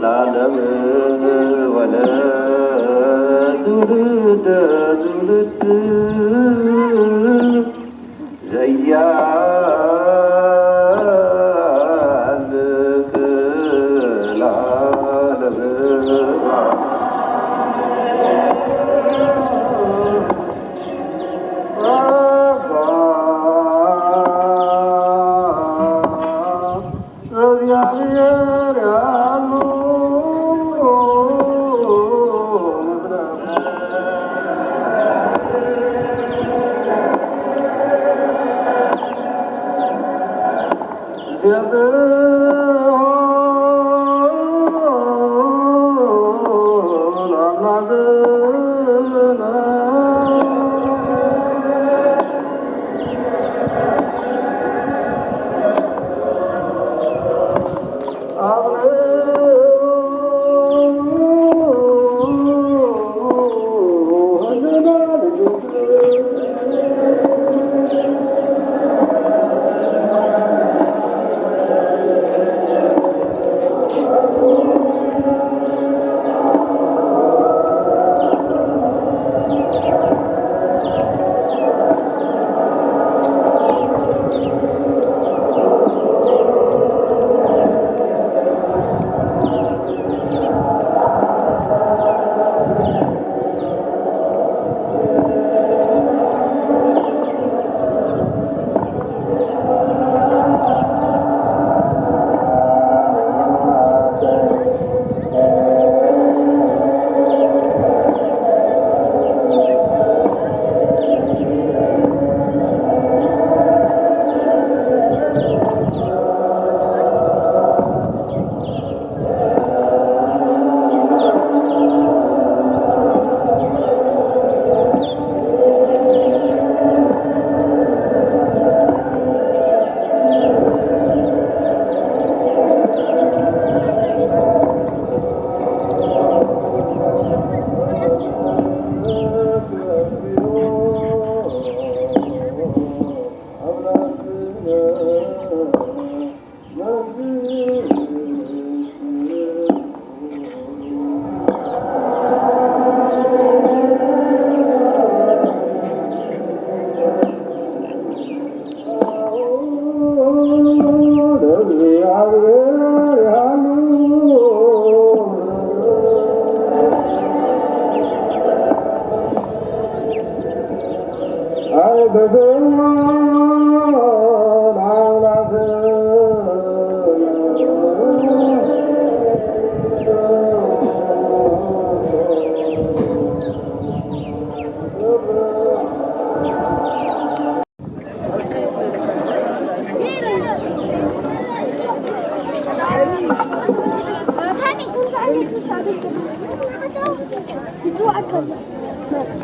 ለዓለም ወለ ትውልደ ትውልድ ዘያልፍ ለዓለም። እግዚአብሔር ያሉ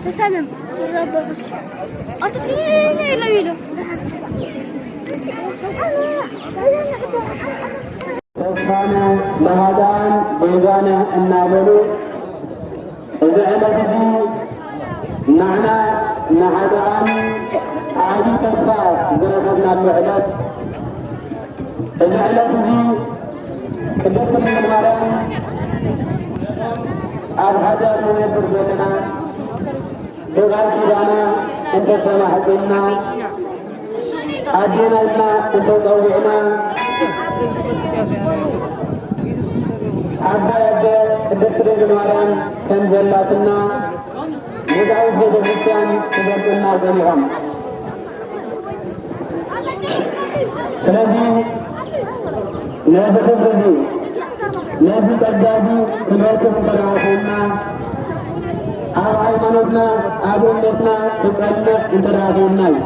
ተሳለም ተዛበሩሽ ኣትቲነ ኢሎ ኢሎ ተስፋነ ለሃዳን ቤዛነ እናበሉ እዚ ዕለት እዚ ንዓና ንሓጥኣን ዓቢ ተስፋ ዝረኸብናሉ ዕለት፣ እዚ ዕለት እዚ ቅድስት ድንግል ማርያም ኣብ ሓጢኣት ንነብር ዘለና ብቓል ኪዳና እንተተማሕጺንና ኣዴና ኢልና እንተጸዊዕና፣ ዓባይ ኣደ ቅድስት ድንግል ማርያም ከም ዘላትና ሊቃውንት ቤተ ክርስቲያን ክገልጹልና ጸኒሖም። ስለዚ ነዚ ክብሪ እዚ፣ ነዚ ጸጋ እዚ ክንረክብ እንተ ደኣ ኮይንና፣ ኣብ ሃይማኖትና፣ ኣብ እምነትና ክንጸንዕ እንተ ደኣ ኮይንና እዩ።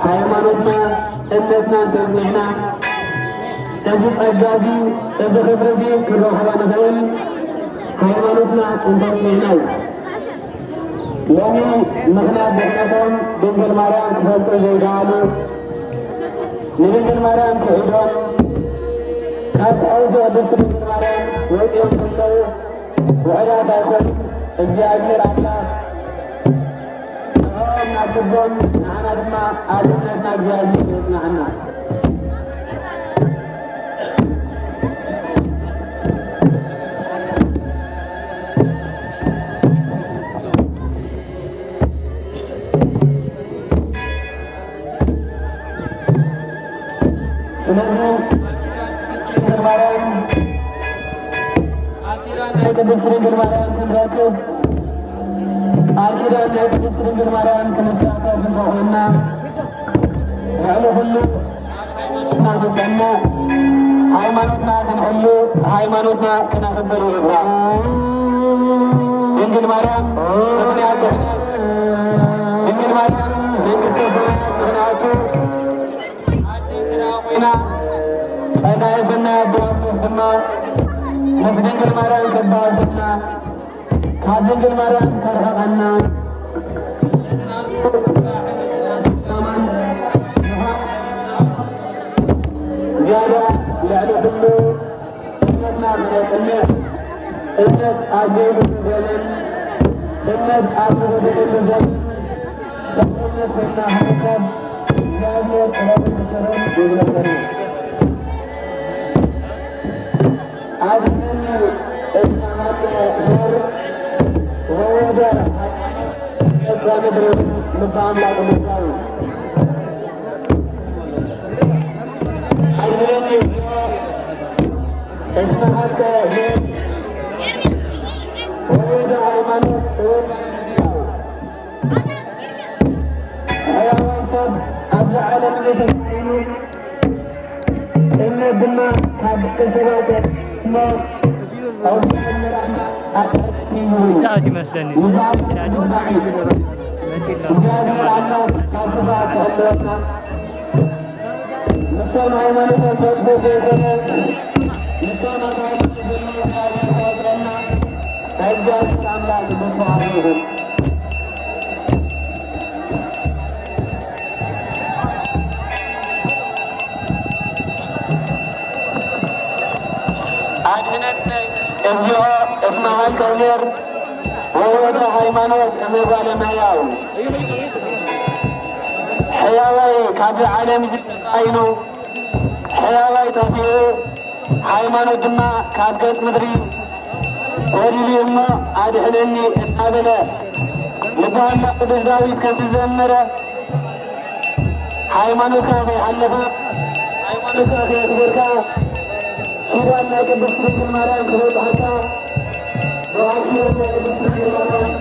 ሃይማኖትና፣ እምነትና እንተጽኒዕና፣ እዚ ጸጋ እዚ፣ እዚ ክብሪ እዚ ክንረኽቦ ንኽእል ሃይማኖትና እንተጽኒዕና እዩ። ሎሚ ምኽንያት ድሕነቶም ድንግል ማርያም ክፈልጡ ዘይከኣሉ፣ ንድንግል ማርያም ክሕዶም፣ ካብ ትሕቲ ቅድስቲ ድንግል ማርያም ወጺኦም ዘለዉ ውሑዳት ኣይኮኑን። እግዚኣብሔር ኣምላኽ ንዕኦም ናብ ልቦም፣ ንዓና ድማ ኣብ እምነትና እግዚኣብሔር የጽንዓና። ስለዚ ድንግል ማርያም፣ ቃል ኪዳን ናይ ቅድስት ድንግል ማርያም ክንረክብ፣ ቃል ኪዳን ናይ ቅድስት ድንግል ማርያም ክንሳተፍ እንተኾይንና፣ ልዕሊ ኩሉ ሃይማኖትና ክንጸንዕ፣ ሃይማኖትና ክንሕሉ፣ ሃይማኖትና ክነኽብር ይግባእ። ድንግል ማርያም ምኽንያት፣ ድንግል ማርያም መንግስተ ሰማያት ምኽንያቱ ኣዴና ኮይና፣ ናይ ሰናይ ኣቦ ኣምላኽ ድማ ምስ ድንግል ማርያም ተባብሰና፣ ካብ ድንግል ማርያም ተርሕቐና፣ ዝያዳ ልዕሊ ኩሉ እምነትና ክነጽንዕ፣ እምነት ኣብ ዘይብሉ ዘመን፣ እምነት ኣብ ዝጎደለሉ ዘመን፣ እምነት ኮይና ክንርከብ እግዚኣብሔር ጥበብን ምክርን ይግበረልና። ኣድነኒ እስመ ሀጥእ ኄር ወወልደ ሀጥእ ምድር ልበ አምላክ ቅዱሳን። አድነኒ እስመ ሀጥእ ኄር ወወልደ ሃይማኖት ወወልደ ሕያዋይ ሰብ ኣብዚ ዓለም እዚ ተሳኢሉ፣ እምነት ድማ ካብ ደቂ ሰባት እሞ ኣውፅኣኒ ራሕማ ኣጥዕኒ ይብሉ። ሰዓት ይመስለኒ። ንዝኣምን ዝባዒ መፂና እግዚኣብሔር ኣምላኽ ካብ ክፋእ ክሕልወና፣ ምስቶም ሃይማኖቶም ዘጥፍኡ ዘይኮነ፣ ምስቶም ኣብ ሃይማኖት ዘለዉ እግዚኣብሔር ክቆፅረና፣ ናይ እግዚኣብሔር ኣምላኽ ብርቱዓት ይኹን። ኣድህነነ እግዚኦ እስመ ሀልቀ ኄር ወወልደ ሃይማኖት እመ ጓለ እመሕያው። ሕያዋይ ካብዚ ዓለም እዚ ተሳኢኑ፣ ሕያዋይ ጠፊኡ፣ ሃይማኖት ድማ ካብ ገጽ ምድሪ ጎዲሉ እሞ ኣድሕነኒ እናበለ ልበ ኣምላኽ ቅዱስ ዳዊት ከምቲ ዝዘመረ፣ ሃይማኖትካ ከይሓለፈ፣ ሃይማኖትካ ከየኽበርካ፣ ኪዳን ናይ ቅድስት ድንግል ማርያም ክበጽሓካ፣ ብኣኪቦት ናይ ቅድስት ድንግል ማርያም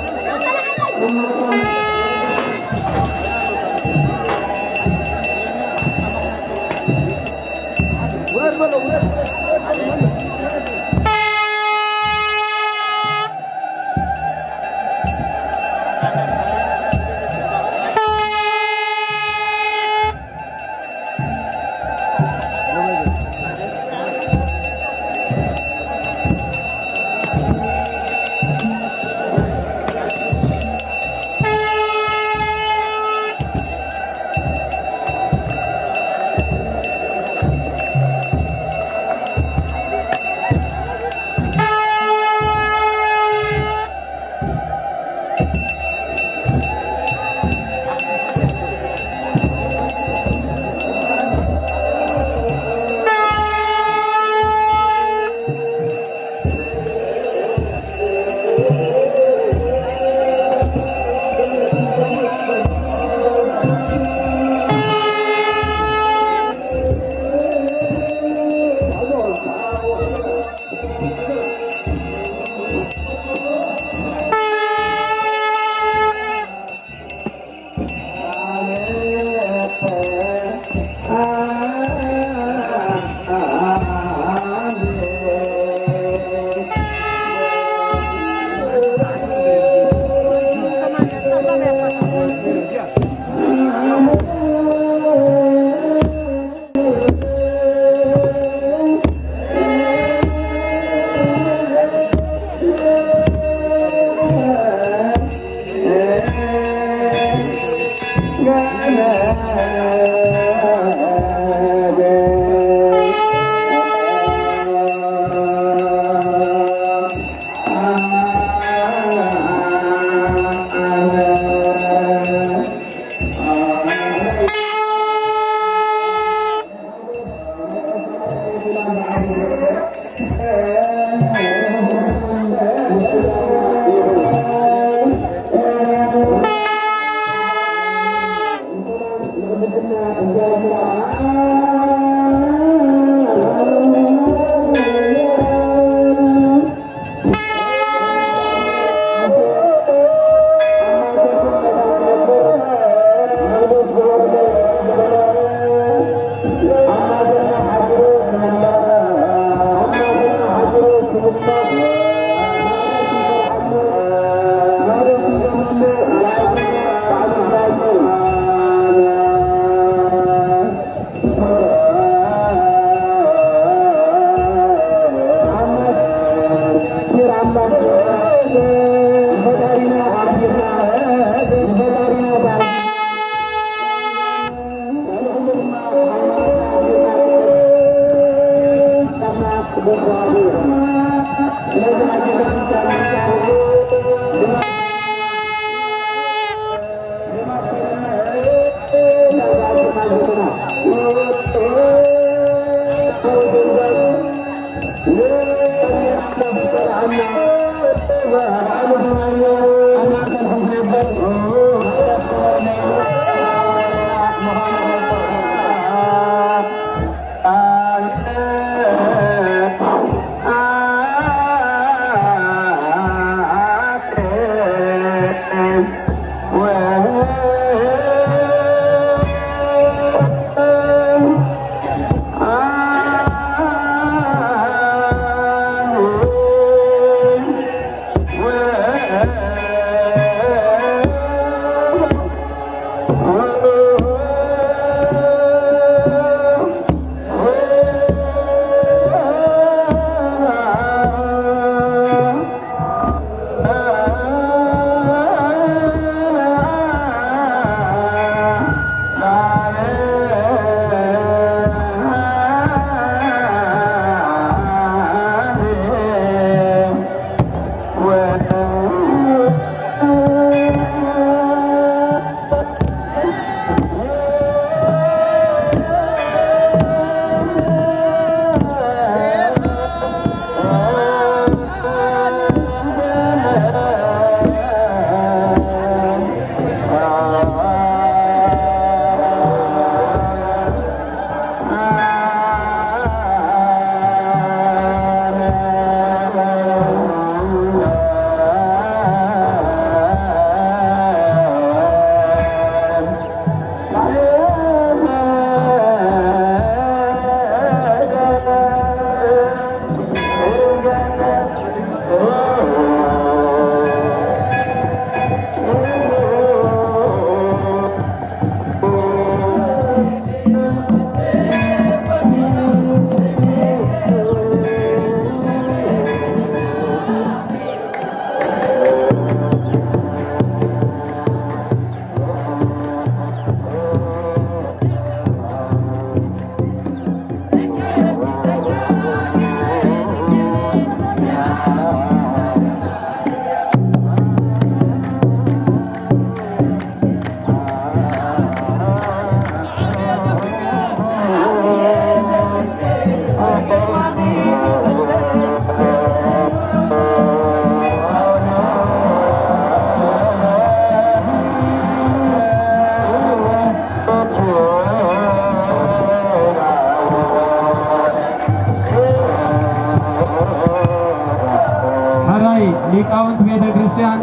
ቤተ ክርስቲያን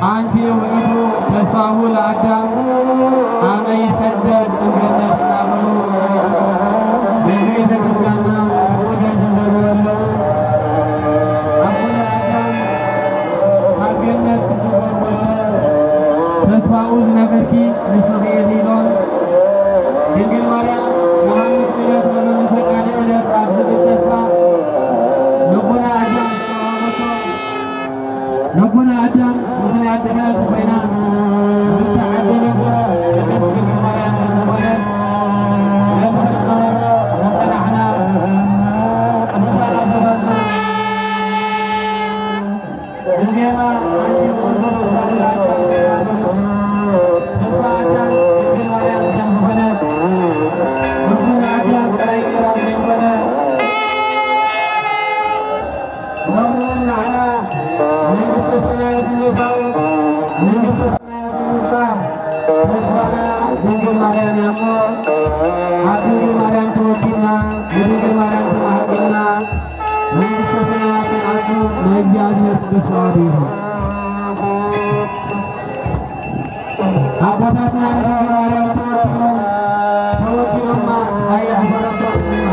ኣንቲ ውእቱ ተስፋሁ ለአዳም አመ ይሰደድ እምገነት እናበሉ ነዚ ቤተ ክርስቲያንና ውእደት ይገብሩ ኣለዉ። ኣቡነ ኣዳም ካብ ገነት ክስደድ ከሎ ተስፋኡ ዝነበርኪ ንስኺ ኢኺ ኢሎም ድንግል ማርያም ዮሃንስ ክለት ወመንፈቃደ ዕለት ኣብ ዝብል ተስፋ ነቦና ኣዳም ዝተዋሃበቶ ነቦና ኣዳም ምኽንያት ድሕነት ኮይና ዝተዓደለቶ ቅድስት ድንግል ማርያም ከም ዝኾነ ነቲ ክንመሃሮ ዝጸናሕና ቅዱሳን ኣቦታትና ብዜማ ኣንቲም ኦርቶዶክስ ተዋህዶ ኣዳም ተስፋ ኣዳም ድንግል ማርያም ከም ዝኾነ ነቦና ኣዳም ጥራይ ጌራ ዘይኮነ ሎሚ እውን ንዓና መንግስተ ሰማያት ንምእታው መንግስተ ሰማያት ንምብጻሕ ተስፋና ድንግል ማርያም እያ እሞ ኣብ ድንግል ማርያም ተወኪልና ንድንግል ማርያም ተማሕጺንና መንግስተ ሰማያት ንኣቱ ናይ እግዚኣብሔር ቅዱስ ፍቓዱ ይኹን። ኣቦታትና ንድንግል ማርያም ተወኪሎም ተወኪሎማ ኣየሕፈረቶም ድማ።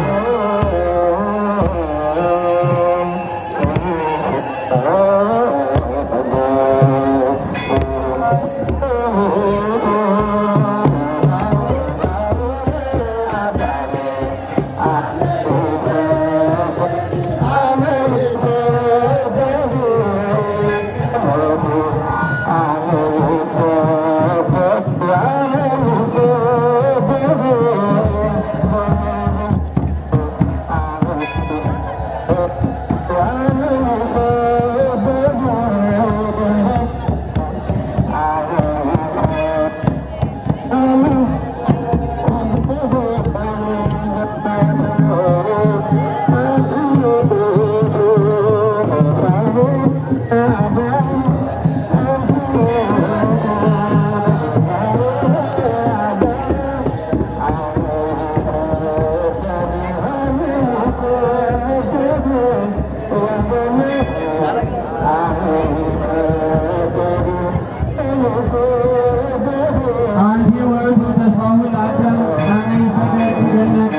ኣንቲ ውእቱ ተስፋሁ ለአዳም አመ ይሰደድ እምገነት።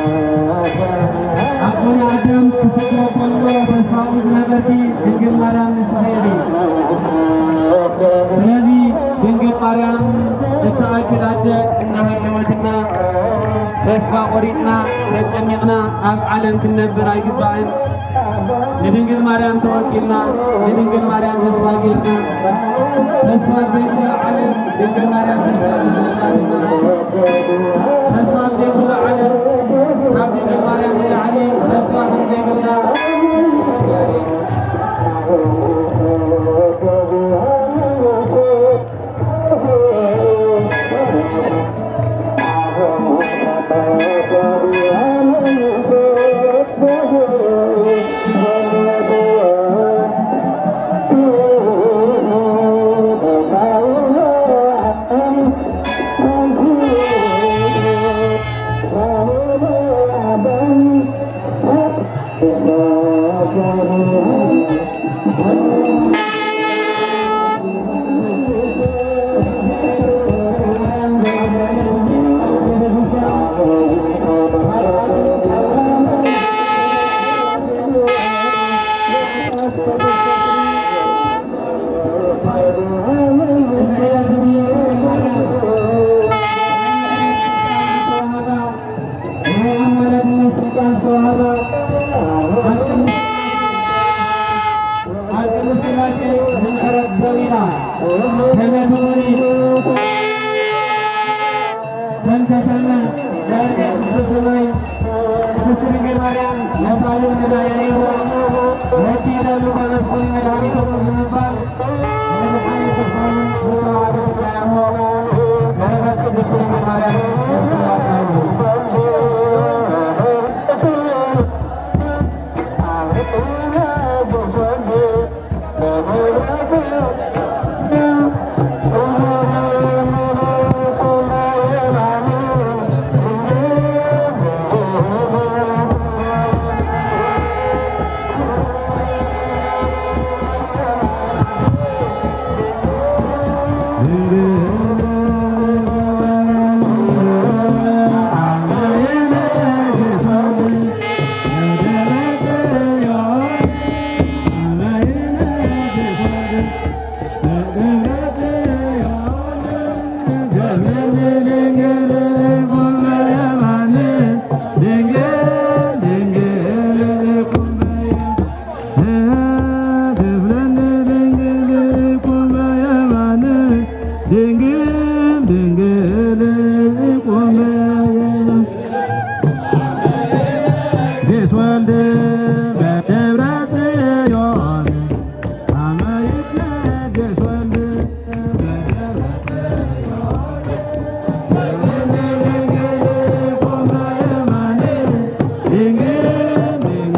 ኣቦና ኣዳም ክስደድ ከሎ ተስፋኡ ዝነበርኪ ድንግል ማርያም ንስኺ ኢኺ። ስለዚ ድንግል ማርያም እተኣክል ኣደ እናሃለወትና ተስፋ ቆሪጥና ተጨኒቕና ኣብ ዓለም ክንነብር ኣይግባእን። ንድንግል ማርያም ተወኪልና፣ ንድንግል ማርያም ተስፋ ጌርና፣ ተስፋ ኣብ ዘይብሉ ዓለም ድንግል ማርያም ተስፋ ዘለናትና፣ ተስፋ ኣብ ዘይብሉ ዓለም ካብ ድንግል ማርያም ንላዕሊ ተስፋ ከም ዘይብልና በእንተ ተመን በእንተ ቅድስተ ሰማይ ቅድስት ድንግል ማርያም መሳልል መድኃኒዓለም ወኪዳኑ በመስቀሉ መድኃኒቶሙ ብምባል መድኃኒተ ዓለም ዝተዋህበ ጸጋ እሞ በረከት ቅድስት ድንግል ማርያም ይስጥላችሁ። ድንግል ድንግል ቁመ ጌስ ወልድ በደብረ ጽዮን አመ ይትነገስ ወልድ በደብረ ጽዮን። ድንግል ድንግል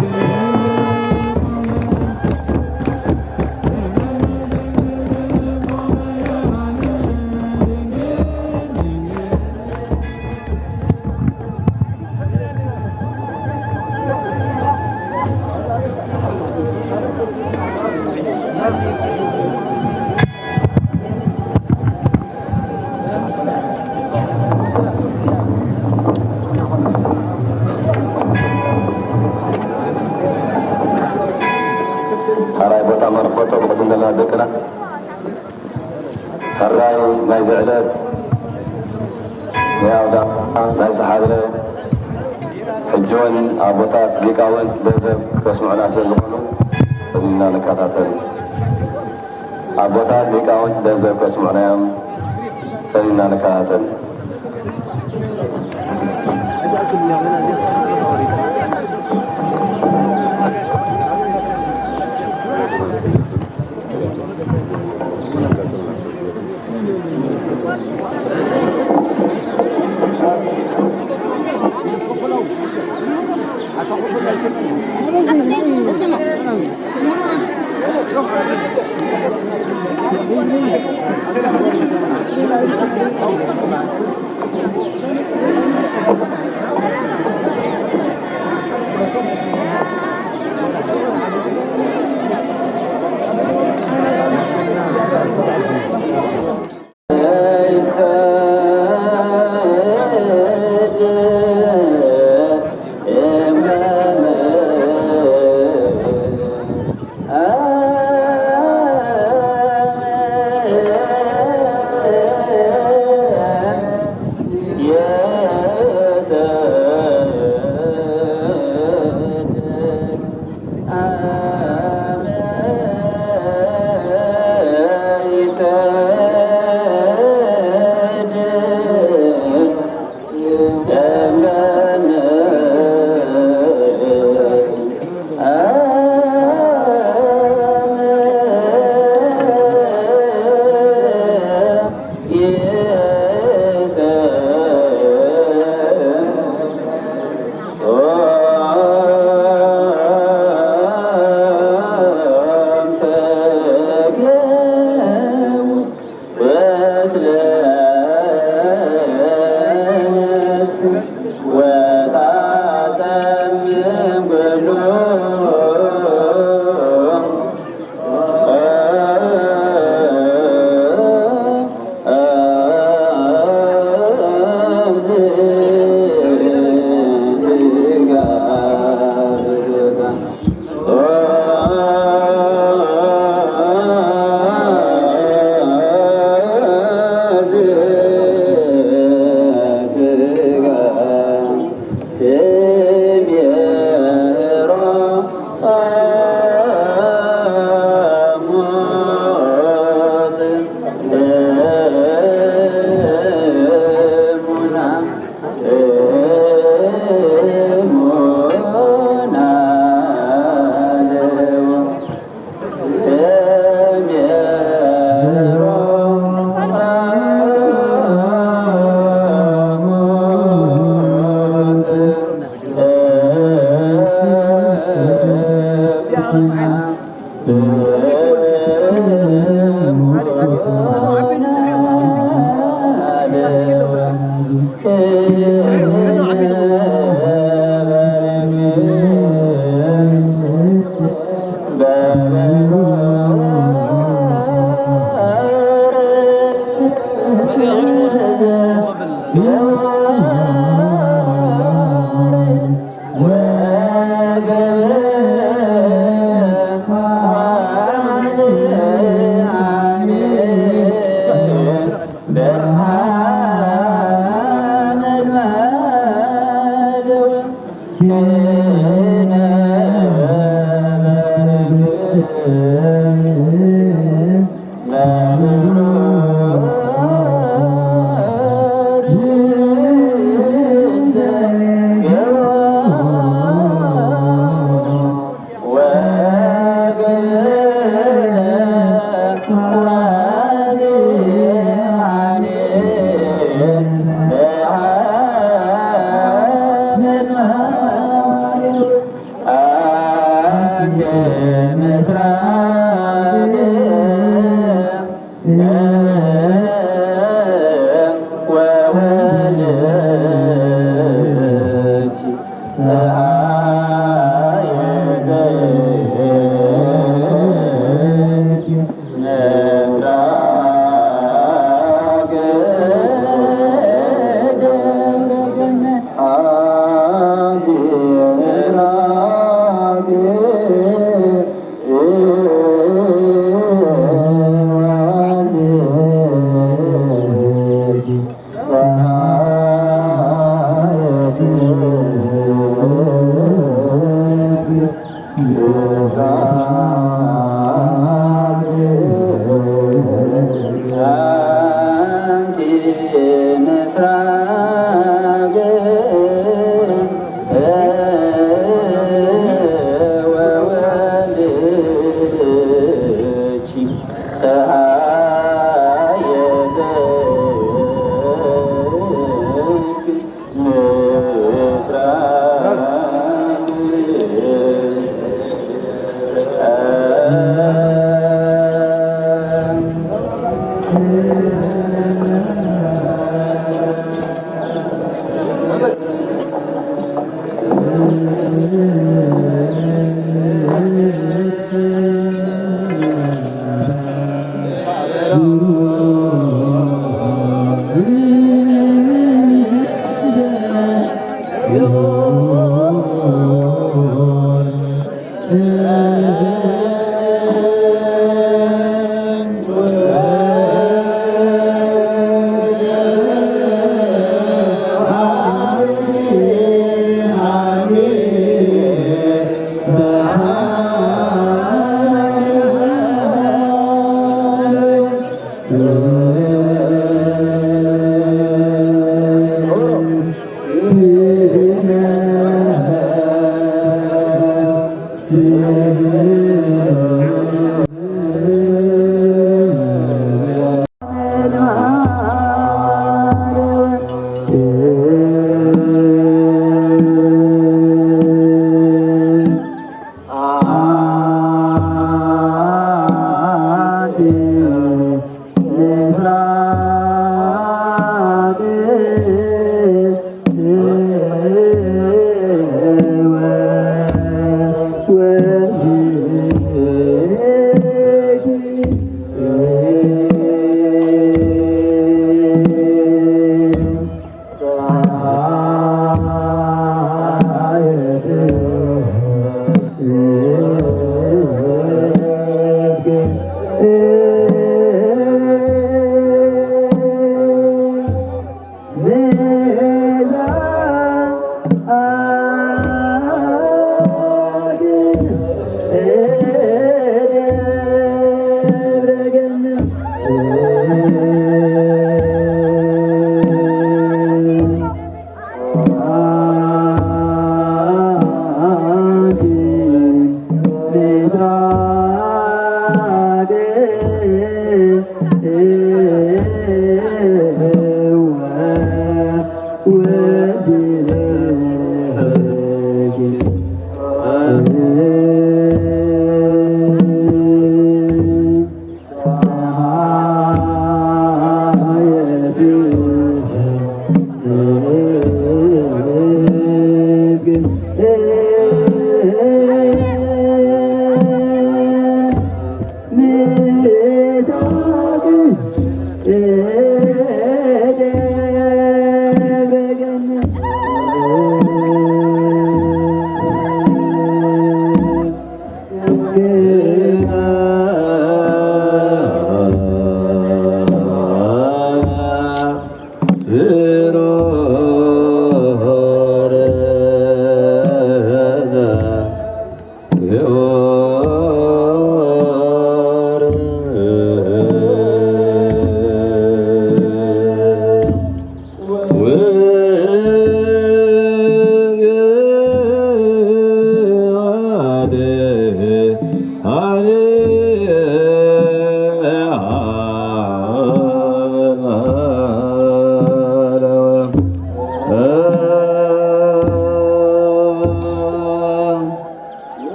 ሕራይ ቦታ መርኾቶ ብቕድም ዘለና ደቅና ሕራይ ናይዚ ዕለት ናይ ኣውዳእማ ናይ ዝሓደረ ሕጂ እውን ኣቦታት ሊቃውንት ገንዘብ ከስምዑና ስለ ዝኾኑ ፈሊና ንከታተል። ኣቦታት ሊቃውንት ገንዘብ ከስምዑና እዮም። ፈሊና ንከታተል።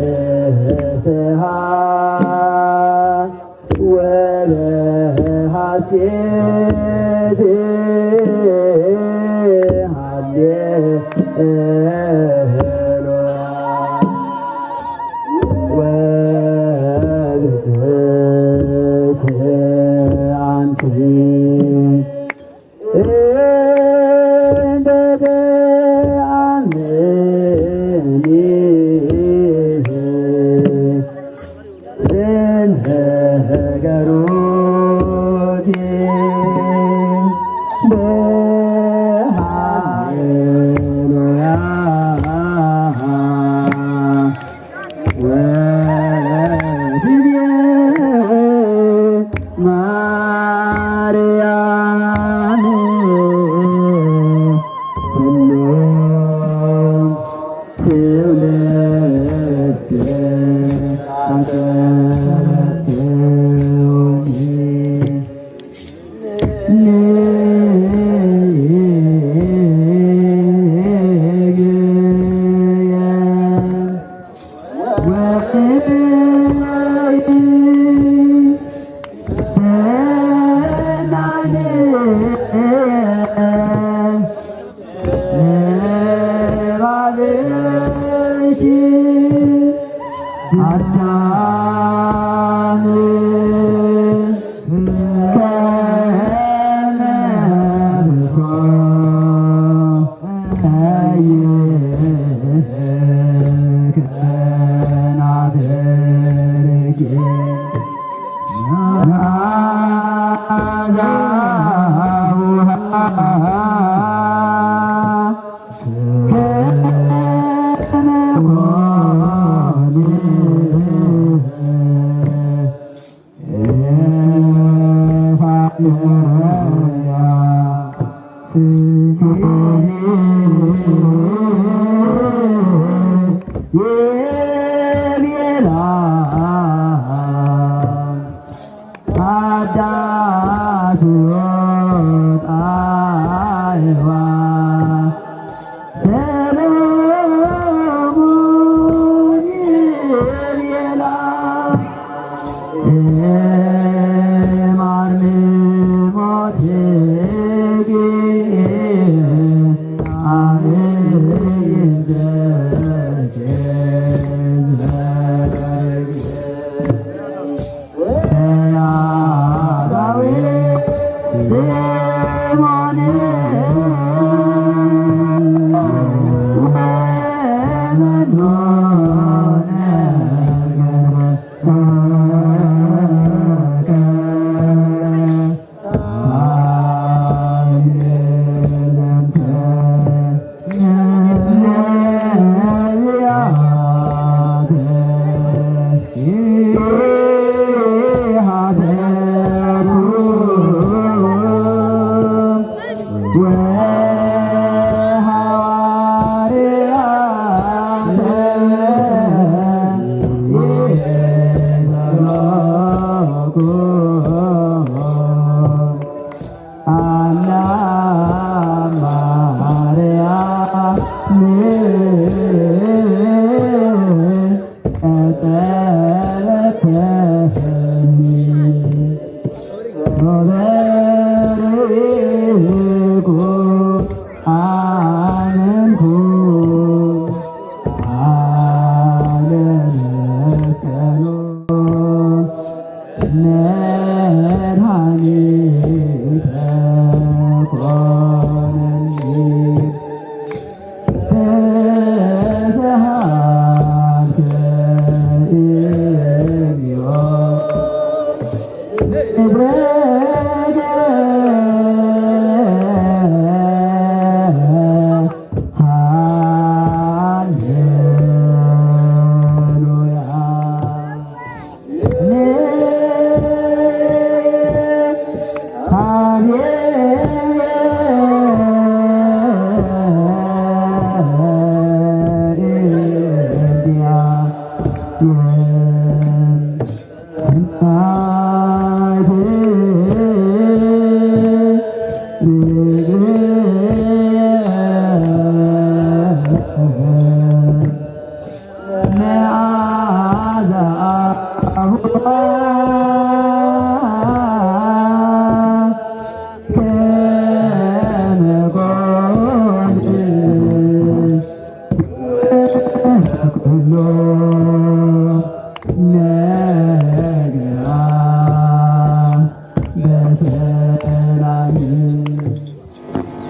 በፍስሃ ወበሐሴት ሃሌሉያ። ወብፅዕት አንቲ እንተ ተአምኒ ዘንተገሩኪ በሃሌሉያ ወትቤ ማርያም ለባብኪ አዳም ከመ ብሶ ከናፍርኪ መዓዛ ውሃ ከመ ኮነ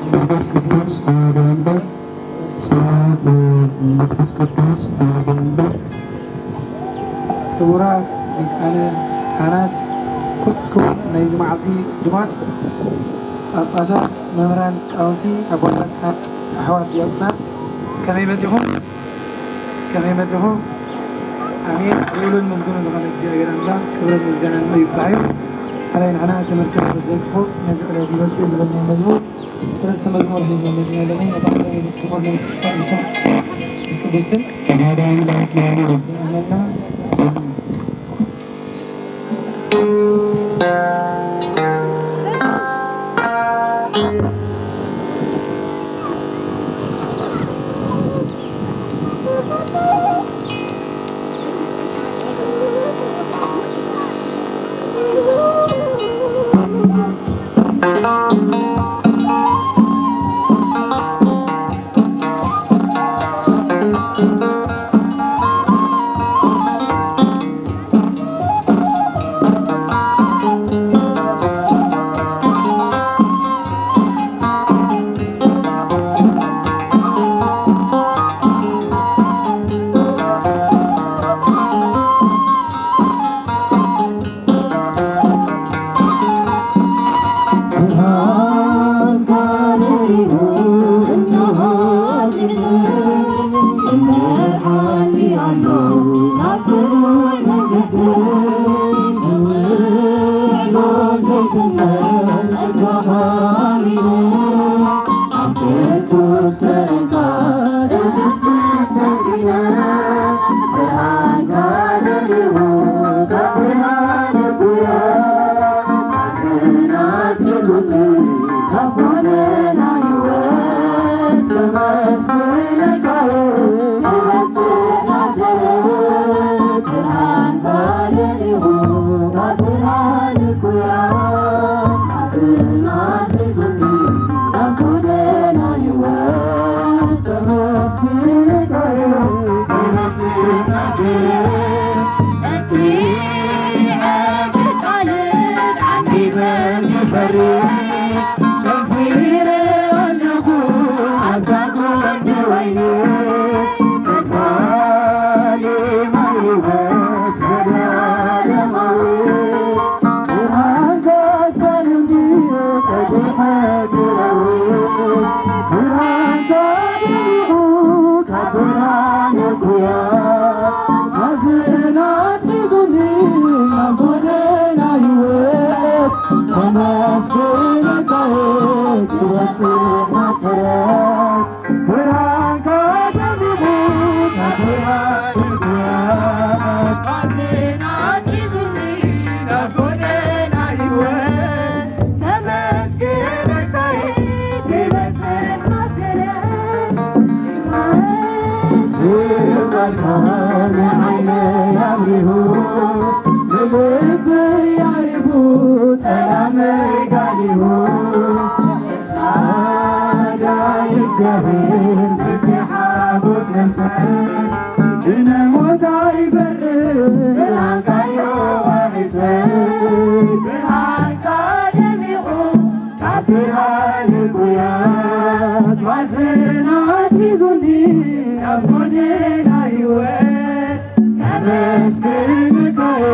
መንፈስ ቅዱስ ኣሐዱ ኣምላክ። ስብሐት ለወልድ መንፈስ ቅዱስ ኣሐዱ ኣምላክ። ክቡራት ሊቃነ ካህናት፣ ኩልኩም ናይዚ መዓልቲ ዕዱማት ጳጳሳት፣ መምህራን ሊቃውንቲ፣ ኣቦታት ካህናት፣ ኣሕዋት ዲያቆናት፣ ከመይ መጺኹም? ከመይ መጺኹም? ኣሜን። ልዑልን ምስጉን ዝኾነ እግዚኣብሔር ኣምላክ ክብርን ምስጋናን ይብጻሕዮ። ኣላይ ንሕና እቲ መርሲ ምስ ደቅኹ ነዚ ዕለት ይበቂ ዝበልናዮ መዝሙር ሰለስተ መዝሙር ሒዝና መጺና ኣለና። ነታ ቀዳመይቲ መዝሙር ናይ ቅዱስ ቅዱስን ኣሐዱ ኣምላክ ኣሜና። ጨንፊረ ኣለኹ ኣብታ ጎንዲ ወይኒ፣ ፈልፋሊ ማይ ህይወት ዘላለማዊ፣ ብርሃንካ ሳልንዲ ቀድመ ክረዊ፣ ብርሃንካ ደሚቑ ካብ ብርሃን እኩያ፣ ማዘናት ሒዙኒ ናብ ጎደና ህይወት፣ ከመስግነካ እየ ክበጽሕ ናበረ። ብርሃንካ ደሚቑ ካብ ብርሃን ህይወት፣ ማዘናት ሒዙኒ ናብ ጎደና ህይወት፣ ከመስግነካ እየ ክበጽሕ ናበረ። ዝቃልካ ንዓይነይ ኣብሪሁ፣ ንልበይ ኣሪፉ፣ ጸላመይ ጋሊሁ። ሻዳይ እግዚኣብሔር ምንጪ ሓጎስ ነፍሰይ፣ ግነ ሞት ኣይፈርህ፣ ብርሃንካዮ ዋሒሰይ። ብርሃንካ ደሚቑ ካብ ብርሃን እኩያት፣ ማዘናት ሒዙኒ ኣብ ጎደና ህይወት፣ ከመስግንካ እየ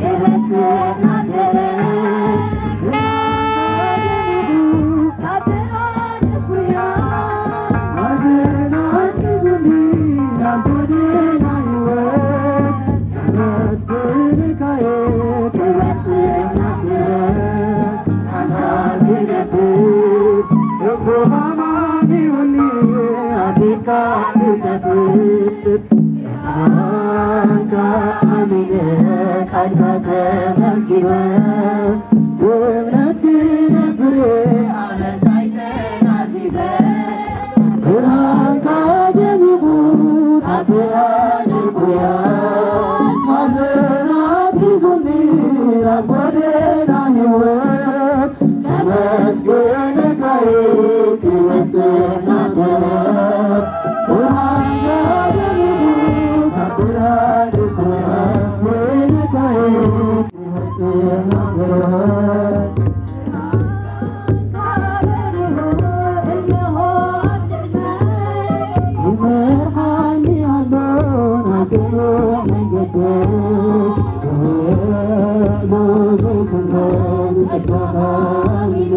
ክበጽሕ ናበረ። ብርሃንካ ደሚቑ ካብ ብርሃን እኩያት፣ ማዘናት ሒዙኒ ኣብ ጎደና ህይወት፣ ከመስግንካ እየ ክበጽሕ ናበረ። ሓንሳብ ክነብር እፎ ሃማሚውኒ ኣብ ቤትካ ክሰፍር፣ ብርሃንካ ኣሚነ ቃልካ ተመጊበ፣ ብእምነት ክነብር እየ ኣበሳይ ተናዚዘ። ብርሃንካ ደሚቑ ካብ ብርሃን እኩያት፣ ማዘናት ሒዙኒ ናብ ጎደና ህይወት፣ ከመስግነካ እየ ክበጽሕ ናበረ። ብርሃንካ ደሚቑ ካብ ብርሃን እኩያት፣ ከመስግነካ እየ ክበጽሕ ናበረ። ይመርሓኒ ኣሎ ናብ ቅኑዕ መንገዲ፣ ብውዕሉ ዘይትመን ጸጋኻ ኣሚነ፣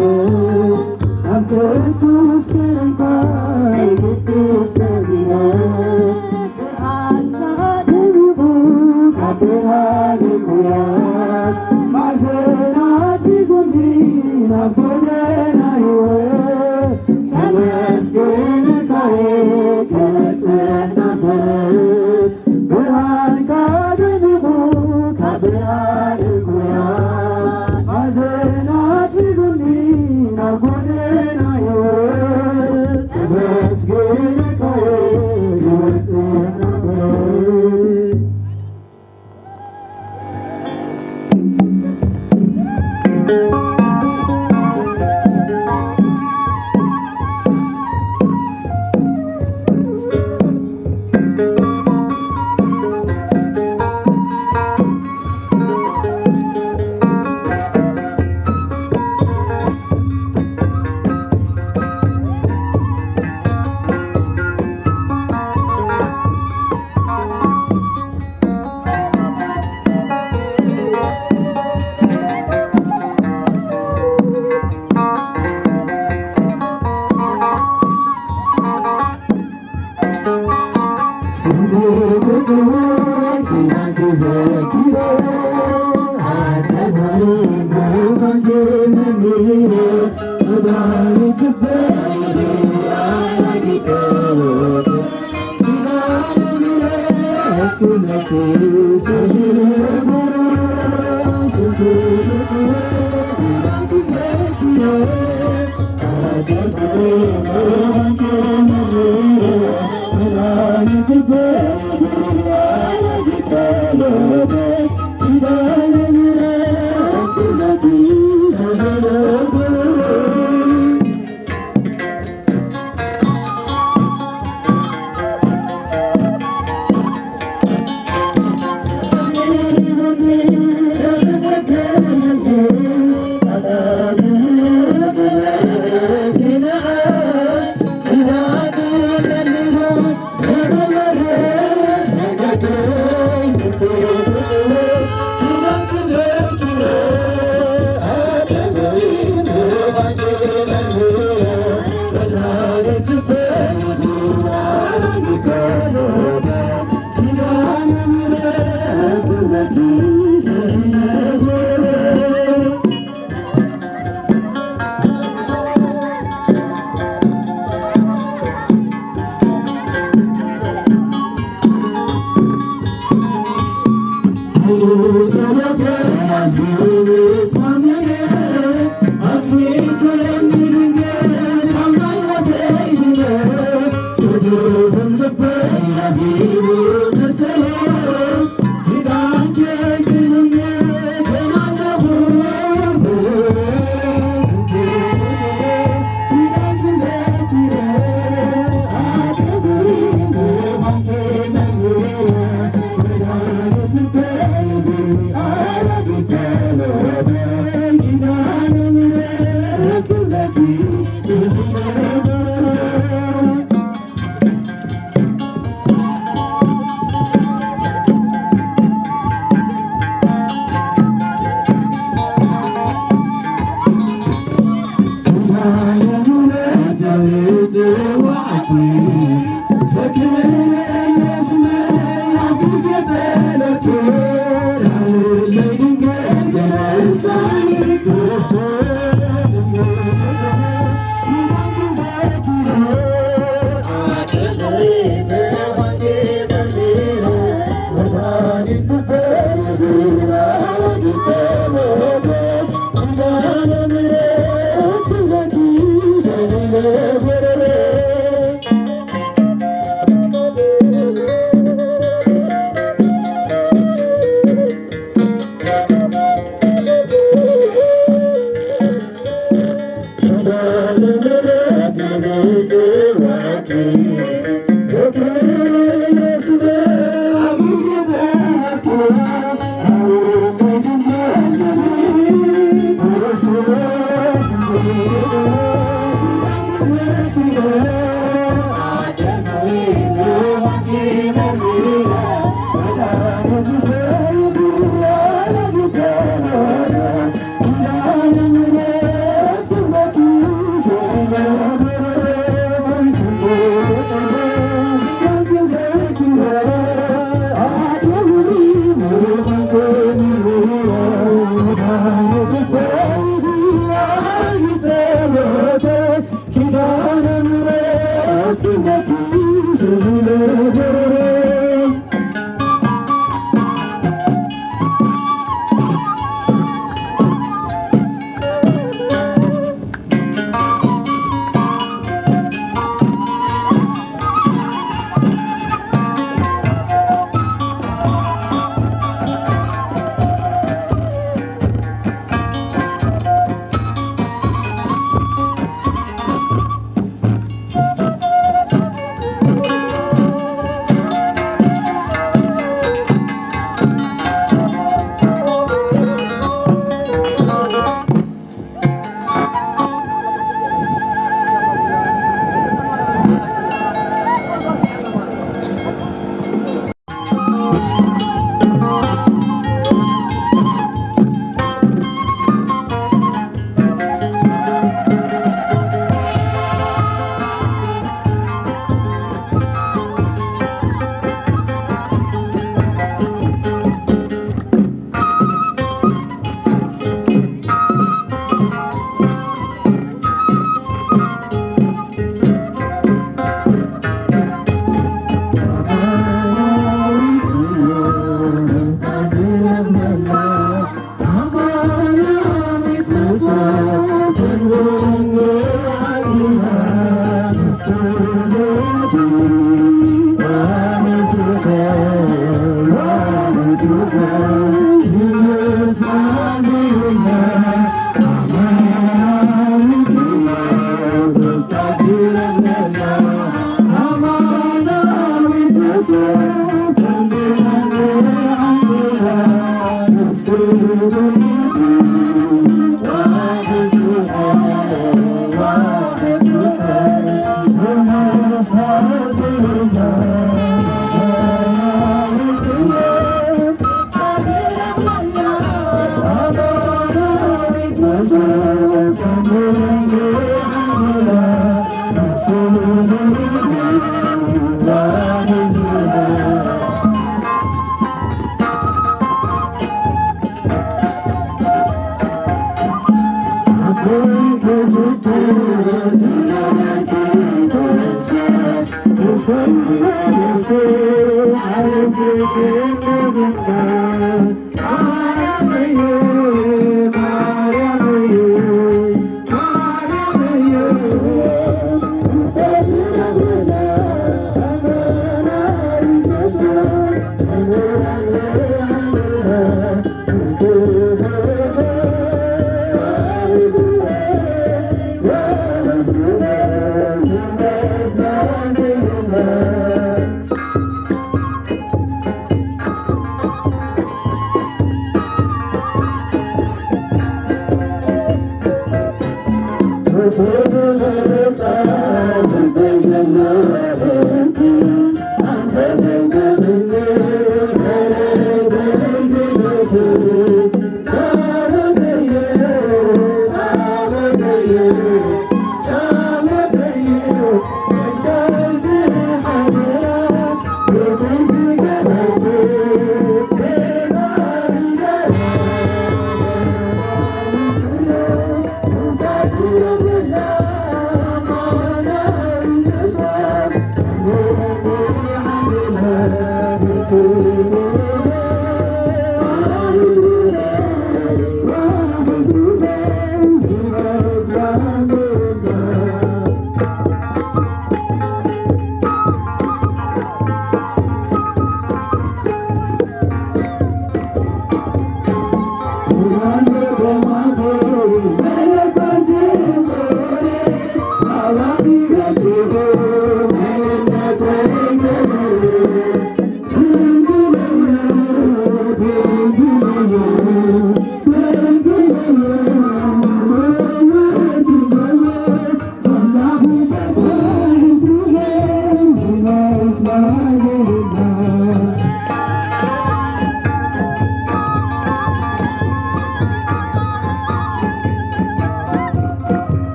ኣብ ቅዱስ ከረንካ ይግስግስ ከዚነ። ብርሃንካ ደሚቑ ካብ ብርሃን እኩያት፣ ማዕዘናት ሒዙኒ ናብ ጎደና ህይወት፣ ከመስግነካ እየ ክበጽሕ ናበረ። ብርሃንካ ደሚቑ ካብ ብርሃን እኩያት፣ ማዕዘናት ሒዙኒ ናብ ጎደና ህይወት፣ ከመስግነካ እየ ክበጽሕ ናበረ።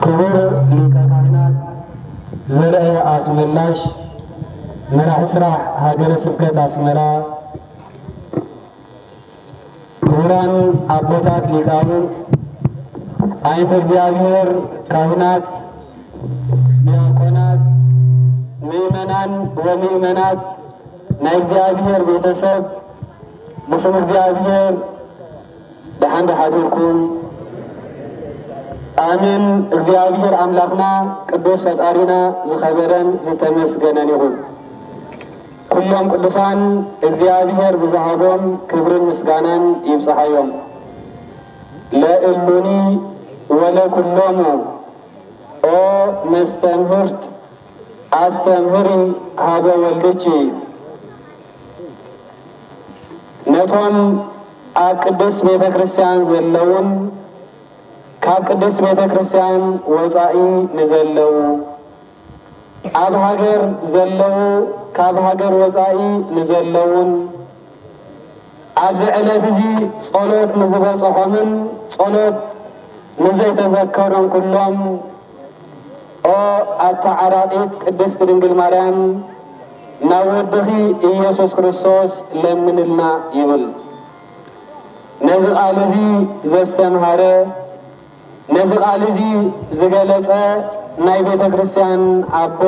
ክቡር ሊቀ ካህናት ዘርአ ኣስመላሽ፣ መራሒ ስራሕ ሃገረ ስብከት ኣስመራ፣ ክቡራን ኣቦታት ሊቃውንት፣ ኣይንተ እግዚኣብሔር ካህናት፣ ዲያቆናት፣ ምእመናን ወምእመናት፣ ናይ እግዚኣብሔር ቤተሰብ፣ ብስም እግዚኣብሔር ደሓን ዶ ሓዲርኩም? ኣሜን። እግዚኣብሔር ኣምላኽና ቅዱስ ፈጣሪና ዝኸበረን ዝተመስገነን ይኹን። ኩሎም ቅዱሳን እግዚኣብሔር ብዝሃቦም ክብርን ምስጋናን ይብጽሓዮም። ለእሉኒ ወለኩሎሙ ኦ መስተምህርት ኣስተምህሪ ሀበ ወልድኪ። ነቶም ኣብ ቅድስት ቤተ ክርስቲያን ዘለውን ካብ ቅድስት ቤተ ክርስቲያን ወጻኢ ንዘለዉ፣ ኣብ ሃገር ዘለዉ፣ ካብ ሃገር ወጻኢ ንዘለዉን፣ ኣብዚ ዕለት እዚ ጸሎት ንዝበጽሖምን ጸሎት ንዘይተዘከሮም ኩሎም፣ ኦ ኣታ ዓራቂት ቅድስት ድንግል ማርያም፣ ናብ ወድኺ ኢየሱስ ክርስቶስ ለምንልና ይብል። ነዚ ቃል እዚ ዘስተምሃረ፣ ነዚ ቃል እዚ ዝገለጸ ናይ ቤተ ክርስቲያን ኣቦ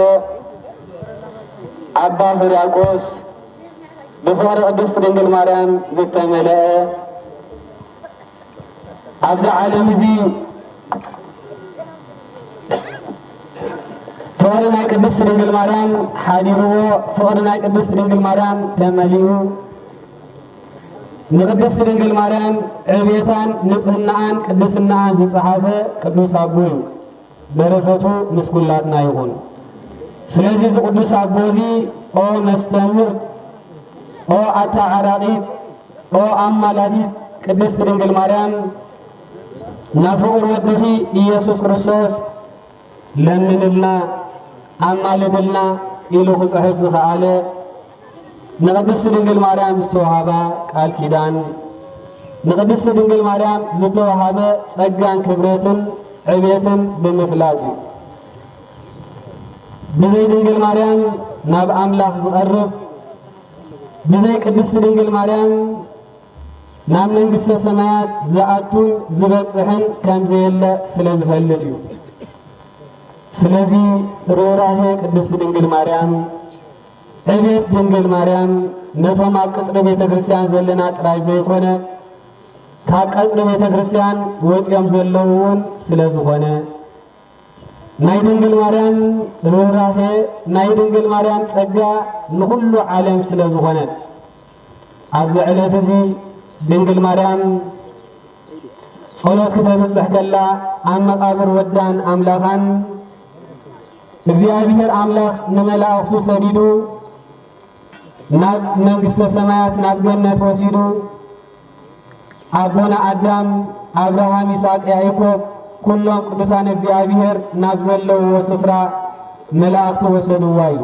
ኣባ ሕርያቆስ ብፍቕሪ ቅድስት ድንግል ማርያም ዝተመልአ፣ ኣብዚ ዓለም እዚ ፍቕሪ ናይ ቅድስት ድንግል ማርያም ሓዲርዎ፣ ፍቕሪ ናይ ቅድስት ድንግል ማርያም ተመሊኡ፣ ንቅድስት ድንግል ማርያም ዕቤታን ንጽህናኣን ቅድስናኣን ዝጸሓፈ ቅዱስ ኣቦ እዩ። በረከቱ ምስ ኩላትና ይኹን። ስለዚ እዚ ቅዱስ ኣቦ እዚ ኦ መስተምህር፣ ኦ ኣታ ዓራቂት፣ ኦ ኣማላዲት ቅድስት ድንግል ማርያም፣ ናብ ፍቁር ወድኺ ኢየሱስ ክርስቶስ ለምንልና፣ ኣማልድልና ኢሉ ክጽሕፍ ዝኸኣለ፣ ንቅድስት ድንግል ማርያም ዝተዋህባ ቃል ኪዳን፣ ንቅድስቲ ድንግል ማርያም ዝተወሃበ ጸጋን ክብረትን ዕቤትን ብምፍላጥ እዩ። ብዘይ ድንግል ማርያም ናብ ኣምላኽ ዝቐርብ፣ ብዘይ ቅድስቲ ድንግል ማርያም ናብ መንግስተ ሰማያት ዝኣቱን ዝበጽሕን ከም ዘየለ ስለ ዝፈልጥ እዩ። ስለዚ ርህራሄ ቅድስቲ ድንግል ማርያም፣ ዕቤት ድንግል ማርያም ነቶም ኣብ ቅጽሪ ቤተ ክርስቲያን ዘለና ጥራይ ዘይኮነ፣ ካብ ቀጽሪ ቤተ ክርስቲያን ወጺኦም ዘለዉ እውን ስለ ዝኾነ፣ ናይ ድንግል ማርያም ርህራሄ፣ ናይ ድንግል ማርያም ጸጋ ንኹሉ ዓለም ስለ ዝኾነ፣ ኣብዚ ዕለት እዚ ድንግል ማርያም ጸሎት ክተብጽሕ ከላ፣ ኣብ መቓብር ወዳን ኣምላኻን እግዚኣብሔር ኣምላኽ ንመላእኽቱ ሰዲዱ ናብ መንግስተ ሰማያት ናብ ገነት ወሲዱ፣ ኣቦና ኣዳም፣ ኣብርሃም፣ ይስሐቅ፣ ያዕቆብ፣ ኩሎም ቅዱሳን እግዚኣብሔር ናብ ዘለውዎ ስፍራ መላእኽቲ ወሰድዋ እዩ።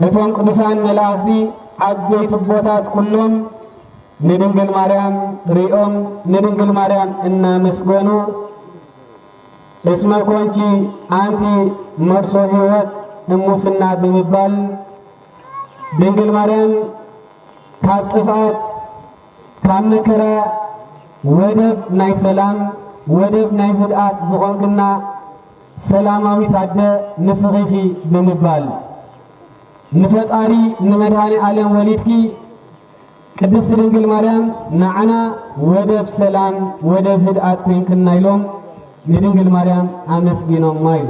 እቶም ቅዱሳን መላእኽቲ ዓበይቲ ኣቦታት ኩሎም ንድንግል ማርያም ሪኦም ንድንግል ማርያም እናመስገኑ፣ እስመ ኮንቺ ኣንቲ መርሶ ሕይወት እሙስና ብምባል ድንግል ማርያም ካብ ጥፍኣት ካብ መከራ ወደብ ናይ ሰላም ወደብ ናይ ህድኣት ዝኾንክና ሰላማዊት ኣደ ንስኺ ኢኺ ብምባል ንፈጣሪ ንመድኃኔ ዓለም ወሊድኪ ቅድስቲ ድንግል ማርያም ንዓና ወደብ ሰላም ወደብ ህድኣት ኮይንክና ኢሎም ንድንግል ማርያም ኣመስጊኖማ ኢሉ።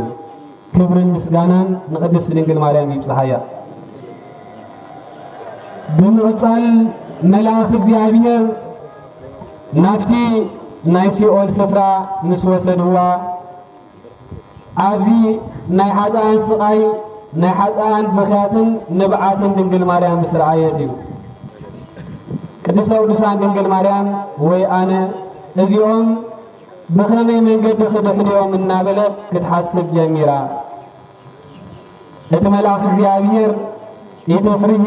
ክብርን ምስጋናን ንቅድስቲ ድንግል ማርያም ይብጽሓያ። ብምቕጻል መላእኽቲ እግዚኣብሔር ናብቲ ናይ ሲኦል ስፍራ ምስ ወሰድዋ ኣብዚ ናይ ሓጥኣን ስቓይ ናይ ሓጥኣን ብኽያትን ንብዓትን ድንግል ማርያም ምስ ረኣየት እዩ። ቅድስተ ቅዱሳን ድንግል ማርያም ወይ ኣነ እዚኦም ብኸመይ መንገዲ ክድሕንዮም እናበለት ክትሓስብ ጀሚራ። እቲ መልኣኽ እግዚኣብሔር ኢትፍርሂ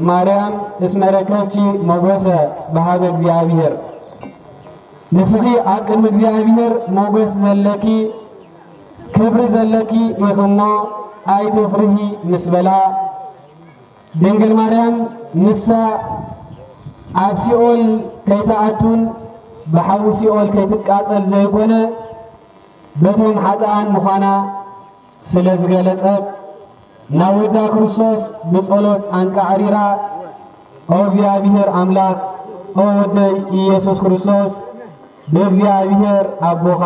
ማርያም እስመ ረከብኪ ሞገሰ በሃበ እግዚኣብሔር። ንስኺ ኣብ ቅድሚ እግዚኣብሔር ሞገስ ዘለኪ ክብሪ ዘለኪ ኢኺ እሞ ኣይትፍርሂ ምስ በላ፣ ድንግል ማርያም ንሳ ኣብ ሲኦል ከይትኣቱን ብሓዊ ሲኦል ከይትቃጸል ዘይኮነ በቶም ሓጥኣን ምዃና ስለ ዝገለጸት፣ ናብ ወዳ ክርስቶስ ብጸሎት ኣንቃዕሪራ፣ ኦ እግዚኣብሔር ኣምላኽ፣ ኦ ወደይ ኢየሱስ ክርስቶስ፣ ብእግዚኣብሔር ኣቦኻ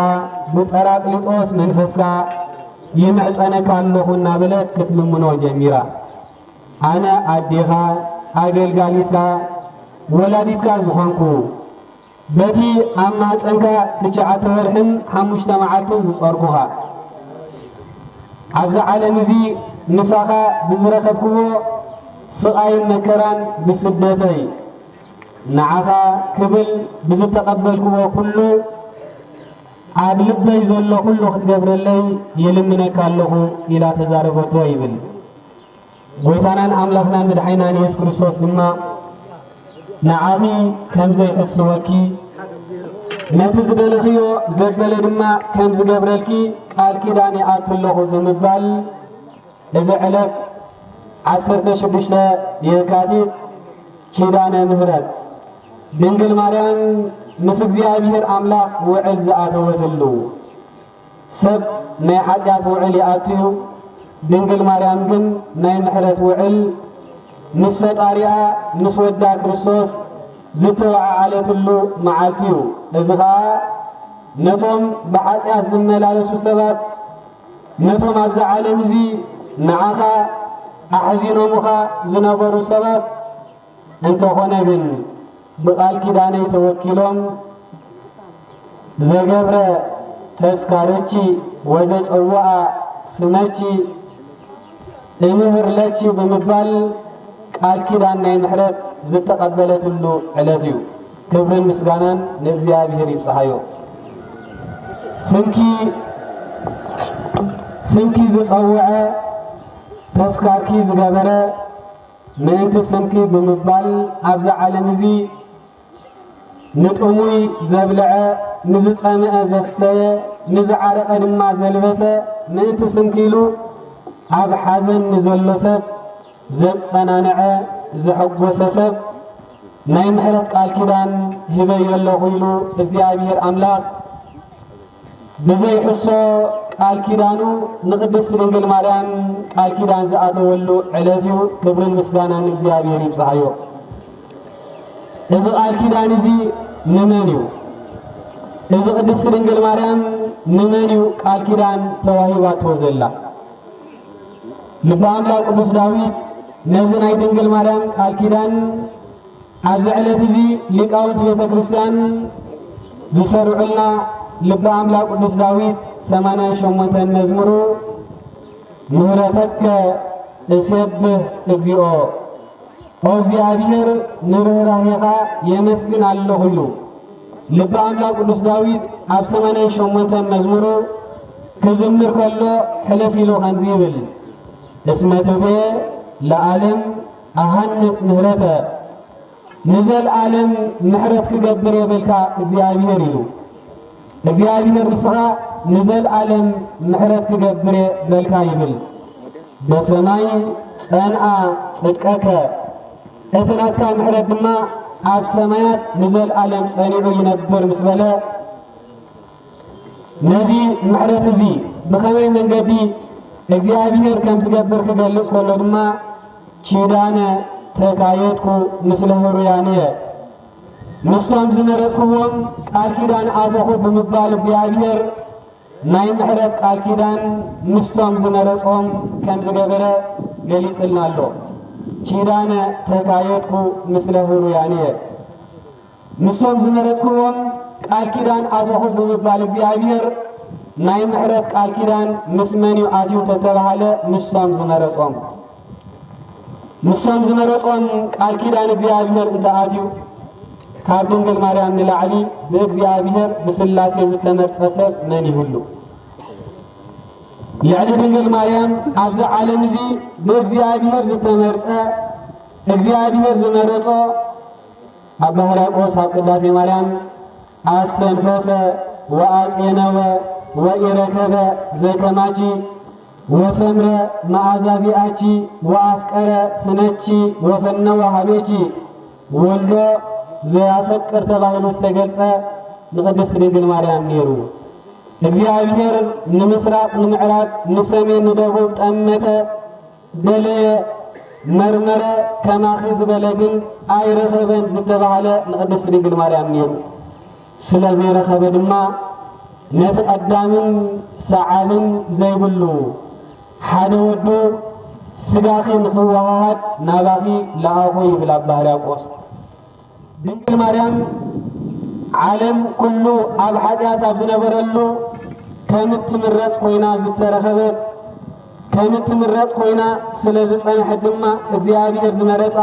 ብጠራቅሊጦስ መንፈስካ ይምሕጸነካ ኣለኹ እናበለት ክትልምኖ ጀሚራ። ኣነ ኣዴኻ፣ ኣገልጋሊትካ፣ ወላዲትካ ዝኾንኩ፣ በቲ ኣብ ማህጸንካ ትሽዓተ ወርሕን ሓሙሽተ መዓልትን ዝጸርኩኻ፣ ኣብዚ ዓለም እዚ ምሳኻ ብዝረኸብክዎ ስቓይን መከራን ብስደተይ ንዓኻ ክብል ብዝተቐበልክዎ ኩሉ ኣብ ልበይ ዘሎ ኩሉ ክትገብረለይ ይልምነካ ኣለኹ ኢላ ተዛረበቶ ይብል። ጎይታናን ኣምላኽናን መድሓኒናን የሱስ ክርስቶስ ድማ ንዓኺ ከም ዘይሕስወኪ፣ ነቲ ዝደለኽዮ ዘበለ ድማ ከም ዝገብረልኪ ቃል ኪዳን ይኣቱ ኣለኹ ብምባል፣ እዚ ዕለት ዓሰርተ ሽዱሽተ የካቲት ኪዳነ ምሕረት ድንግል ማርያም ምስ እግዚኣብሔር ኣምላኽ ውዕል ዝኣተወትሉ፣ ሰብ ናይ ሓጢኣት ውዕል ይኣቱ እዩ። ድንግል ማርያም ግን ናይ ምሕረት ውዕል ምስ ፈጣሪኣ ምስ ወዳ ክርስቶስ ዝተወዓዓለትሉ መዓልቲ እዩ። እዚ ኸኣ ነቶም ብሓጢኣት ዝመላለሱ ሰባት፣ ነቶም ኣብዚ ዓለም እዚ ንዓኻ ኣሕዚኖምኻ ዝነበሩ ሰባት፣ እንተኾነ ግን ብቓል ኪዳነይ ተወኪሎም ዘገብረ ተስካረኪ ወዘጸውኣ ስመኪ እምህር ለኪ ብምባል ቃል ኪዳን ናይ ምሕረት ዝተቐበለትሉ ዕለት እዩ። ክብርን ምስጋናን ንእግዚኣብሔር ይብጽሓዮ። ስምኪ ስምኪ ዝጸውዐ ተስካርኪ ዝገበረ ምእንቲ ስምኪ ብምባል ኣብዚ ዓለም እዚ ንጥሙይ ዘብልዐ፣ ንዝጸምአ ዘስተየ፣ ንዝዓረቐ ድማ ዘልበሰ፣ ምእንቲ ስምኪ ኢሉ ኣብ ሓዘን ንዘሎ ሰብ ዘጸናንዐ፣ ዘሐጎሰ ሰብ ናይ ምሕረት ቃል ኪዳን ሂበዮ ኣለኹ ኢሉ እግዚኣብሔር ኣምላኽ ብዘይሕሶ ቃል ኪዳኑ ንቅድስት ድንግል ማርያም ቃል ኪዳን ዝኣተወሉ ዕለት እዩ። ክብርን ምስጋናን ንእግዚኣብሔር ይብጽሓዮ። እዚ ቃል ኪዳን እዚ ንመን እዩ? እዚ ቅድስት ድንግል ማርያም ንመን እዩ ቃል ኪዳን ተዋሂባቶ ዘላ? ልበ ኣምላክ ቅዱስ ዳዊት ነዚ ናይ ድንግል ማርያም ቃል ኪዳን ኣብዚ ዕለት እዚ ሊቃውንት ቤተ ክርስቲያን ዝሰርዑልና ልበ ኣምላክ ቅዱስ ዳዊት ሰማንያን ሸሞንተን መዝሙሩ፣ ምህረተከ እሴብህ እግዚኦ፣ ኦ እግዚኣብሔር ንርህራሄኻ የመስግን ኣለኹ ኢሉ። ልበ ኣምላክ ቅዱስ ዳዊት ኣብ ሰማንያን ሸሞንተን መዝሙሩ ክዝምር ከሎ ሕልፍ ኢሉ ከምዚ ይብል፣ እስመ ትቤ ለዓለም ኣሃንጽ ምህረተ፣ ንዘልኣለም ምሕረት ክገብር የበልካ እግዚኣብሔር ኢሉ። እግዚኣብሔር ንስኻ ንዘልኣለም ምሕረት ክገብር እየ በልካ ይብል። በሰማይ ጸንኣ ጽድቀከ፣ እቲ ናትካ ምሕረት ድማ ኣብ ሰማያት ንዘልኣለም ጸኒዑ ይነብር ምስ በለ፣ ነዚ ምሕረት እዚ ብኸመይ መንገዲ እግዚኣብሔር ከም ዝገብር ክገልጽ ከሎ ድማ፣ ኪዳነ ተካየድኩ ምስለ ህሩያንየ፣ ምስቶም ዝመረጽክዎም ቃል ኪዳን ኣተኹ ብምባል እግዚኣብሔር ናይ ምሕረት ቃል ኪዳን ምስቶም ዝመረጾም ከም ዝገበረ ገሊጽልና ኣሎ። ኪዳነ ተካየድኩ ምስለ ህሩያንየ። ምስቶም ዝመረጽክዎም ቃል ኪዳን ኣተኹ ብምባል እግዚኣብሔር ናይ ምሕረት ቃል ኪዳን ምስ መን እዩ ኣትዩ ተተባሃለ፣ ምስቶም ዝመረጾም። ምስቶም ዝመረጾም ቃል ኪዳን እግዚኣብሔር እንተ ኣትዩ፣ ካብ ድንግል ማርያም ንላዕሊ ብእግዚኣብሔር ብስላሴ ዝተመርጸ ሰብ መን ይህሉ? ልዕሊ ድንግል ማርያም ኣብዚ ዓለም እዚ ብእግዚኣብሔር ዝተመርጸ፣ እግዚኣብሔር ዝመረጾ፣ ኣባ ሕርያቆስ ኣብ ቅዳሴ ማርያም፣ "ኣስተንፈሰ ወኣጼነወ ወኢረከበ ዘከማኪ፣ ወሰምረ መኣዛዚኣኪ፣ ወኣፍቀረ ስነኪ፣ ወፈነወ ሀቤኪ፣ ወልዶ ዘያፈቅር" ተባሂሉ ዝተገልጸ ንቅድስት ድንግል ማርያም ነይሩ። እግዚኣብሔር ንምስራቅ ንምዕራብ ንሰሜን ንደቡብ ጠመተ፣ ደለየ፣ መርመረ፣ ከማኺ ዝበለ ግን ኣይረኸበን ዝተባህለ ንቅድስት ድንግል ማርያም ነይሩ። ስለ ዘይረኸበ ድማ ነቲ ቀዳምን ሰዓብን ዘይብሉ ሓደ ወዱ ስጋኺ ንኽወሃሃድ ናባኺ ለኣኾ ይብል ኣባ ሕርያቆስ። ድንግል ማርያም ዓለም ኩሉ ኣብ ሓጢኣት ኣብ ዝነበረሉ ከም እትምረጽ ኮይና ዝተረኸበት፣ ከም እትምረጽ ኮይና ስለ ዝጸንሐት ድማ እግዚኣብሔር ዝመረጻ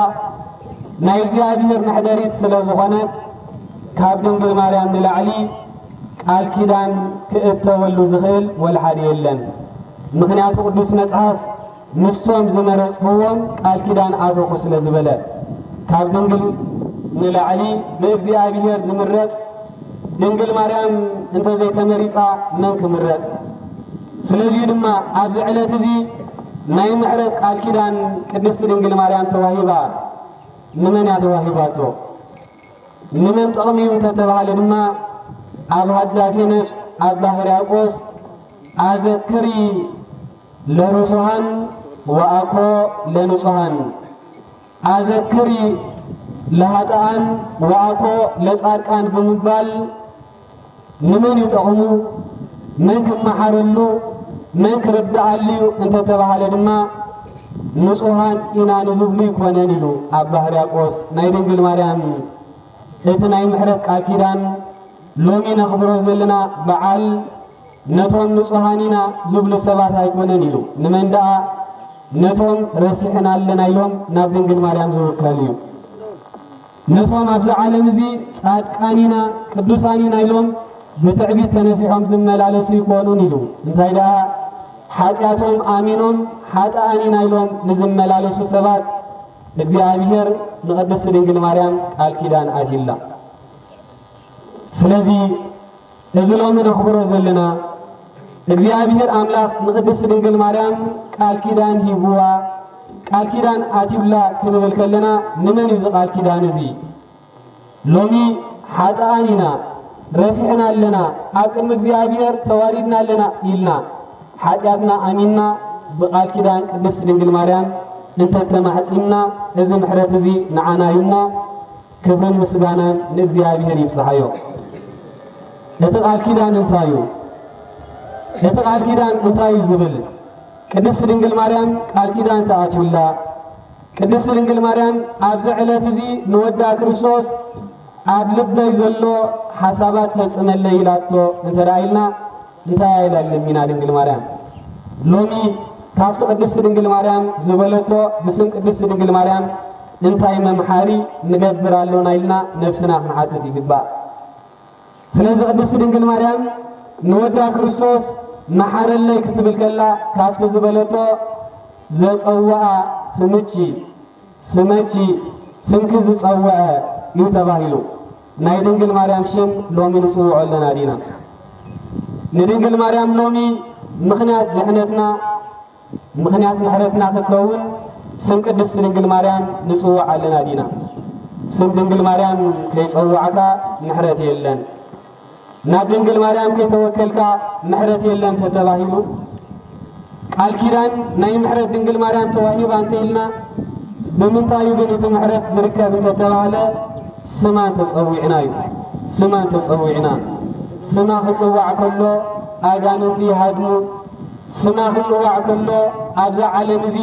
ናይ እግዚኣብሔር መሕደሪት ስለ ዝኾነት፣ ካብ ድንግል ማርያም ንላዕሊ ቃል ኪዳን ክእተወሉ ዝኽእል ወላ ሓደ የለን። ምኽንያቱ ቅዱስ መጽሓፍ ንሶም ዝመረጽክዎም ቃል ኪዳን ኣተኹ ስለ ዝበለ፣ ካብ ድንግል ንላዕሊ ብእግዚኣብሔር ዝምረጽ፣ ድንግል ማርያም እንተዘይተመሪጻ መን ክምረጽ? ስለዚዩ ድማ ኣብዚ ዕለት እዚ ናይ ምሕረት ቃል ኪዳን ቅድስቲ ድንግል ማርያም ተዋሂባ። ንመን እያ ተዋሂባቶ? ንመን ጥቕሚ እዩ እንተተባህለ ድማ፣ ኣብ ሃዳፊ ነፍስ ኣባ ሕርያቆስ ኣዘክሪ ለርሱሃን ወአኮ ለንጹሃን፣ ኣዘክሪ ለሃጥኣን ወአኮ ለጻድቃን ብምባል፣ ንመን ይጠቕሙ፣ መን ክመሓረሉ፣ መን ክርድኣሉ እዩ እንተተባህለ ድማ፣ ንጹሃን ኢና ንዝብሉ ይኮነን ኢሉ ኣባ ሕርያቆስ ናይ ድንግል ማርያም እቲ ናይ ምሕረት ቃል ኪዳን ሎሚ ነኽብሮ ዘለና በዓል ነቶም ንጹሃን ኢና ዝብሉ ሰባት ኣይኮነን ኢሉ። ንመን ደኣ? ነቶም ረሲሕና ኣለና ኢሎም ናብ ድንግል ማርያም ዝውከል እዩ። ነቶም ኣብዚ ዓለም እዚ ጻድቃን ኢና፣ ቅዱሳን ኢና ኢሎም ብትዕቢት ተነፊሖም ዝመላለሱ ይኮኑን ኢሉ። እንታይ ደኣ? ሓጢኣቶም ኣሚኖም ሓጥኣን ኢና ኢሎም ንዝመላለሱ ሰባት እግዚኣብሔር ንቅድስቲ ድንግል ማርያም ቃል ኪዳን ኣትዩላ። ስለዚ እዚ ሎሚ ነኽብሮ ዘለና እግዚኣብሔር ኣምላኽ ንቅድስት ድንግል ማርያም ቃል ኪዳን ሂብዋ፣ ቃል ኪዳን ኣትዩላ ክንብል ከለና ንመን እዩ እዚ ቃል ኪዳን እዚ? ሎሚ ሓጥኣን ኢና፣ ረሲዕና ኣለና፣ ኣብ ቅድሚ እግዚኣብሔር ተዋሪድና ኣለና ኢልና ሓጢኣትና ኣሚንና ብቃል ኪዳን ቅድስት ድንግል ማርያም እንተተማሕጺንና እዚ ምሕረት እዚ ንዓና እዩ እሞ ክብርን ምስጋናን ንእግዚኣብሔር ይብጽሓዮ። እቲ ቃል ኪዳን እንታይ እዩ? እቲ ቃል ኪዳን እንታይ እዩ ዝብል? ቅድስት ድንግል ማርያም ቃል ኪዳን ተኣትዩላ። ቅድስት ድንግል ማርያም ኣብዚ ዕለት እዚ ንወዳ ክርስቶስ ኣብ ልበይ ዘሎ ሓሳባት ፈጽመለይ ኢላቶ እንተ ደኣ ኢልና እንታይ ኢላ ለሚና ድንግል ማርያም? ሎሚ ካብቲ ቅድስት ድንግል ማርያም ዝበለቶ ብስም ቅድስት ድንግል ማርያም እንታይ መምሓሪ ንገብር ኣሎና ኢልና ነብስና ክንሓትት ይግባእ። ስለዚ ቅድስት ድንግል ማርያም ንወዳ ክርስቶስ መሓረለይ ክትብል ከላ ካብቲ ዝበለቶ ዘጸውኣ ስምኪ ስመኪ ስምኪ ዝጸውዐ እዩ ተባሂሉ። ናይ ድንግል ማርያም ሽም ሎሚ ንጽውዖ ኣለና ዲና? ንድንግል ማርያም ሎሚ ምኽንያት ድሕነትና ምኽንያት ምሕረትና ክትከውን ስም ቅድስት ድንግል ማርያም ንጽውዕ ኣለና ዲና? ስም ድንግል ማርያም ከይጸዋዕካ ምሕረት የለን። ናብ ድንግል ማርያም ከይተወከልካ ምሕረት የለን ተተባሂሉ፣ ቃል ኪዳን ናይ ምሕረት ድንግል ማርያም ተዋሂባ እንተ ኢልና፣ ብምንታይ እዩ ግን እቲ ምሕረት ዝርከብ እንተተባህለ፣ ስማ እንተጸዊዕና እዩ። ስማ እንተጸዊዕና፣ ስማ ክጽዋዕ ከሎ ኣጋንንቲ ይሃድሙ። ስማ ክጽዋዕ ከሎ ኣብዛ ዓለም እዚ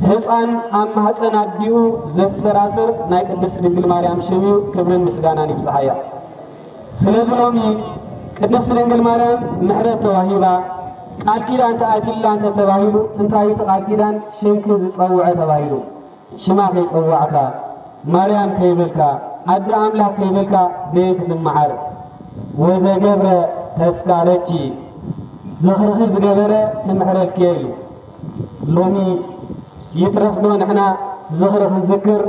ህፃን ኣብ ማህፀን ኣዲኡ ዘሰራስር ናይ ቅድስት ድንግል ማርያም ሽም እዩ። ክብርን ምስጋናን ይብፅሓያ። ስለዚ ሎሚ ቅድስት ድንግል ማርያም ምሕረት ተዋሂባ ቃል ኪዳን ተኣትዩላ እንተተባሂሉ እንታይ እቲ ቃል ኪዳን ሽምኪ ዝፀውዐ ተባሂሉ ሽማ ከይፀዋዕካ ማርያም ከይበልካ ኣደ ኣምላኽ ከይበልካ በየን ክትመዓር? ወዘገብረ ተስካረኪ ዝኽርኺ ዝገበረ ክምሕረልኪ እየ ኢሉ። ሎሚ ይትረፍ ዶ ንሕና ዝኽሪ ክንዝክር፣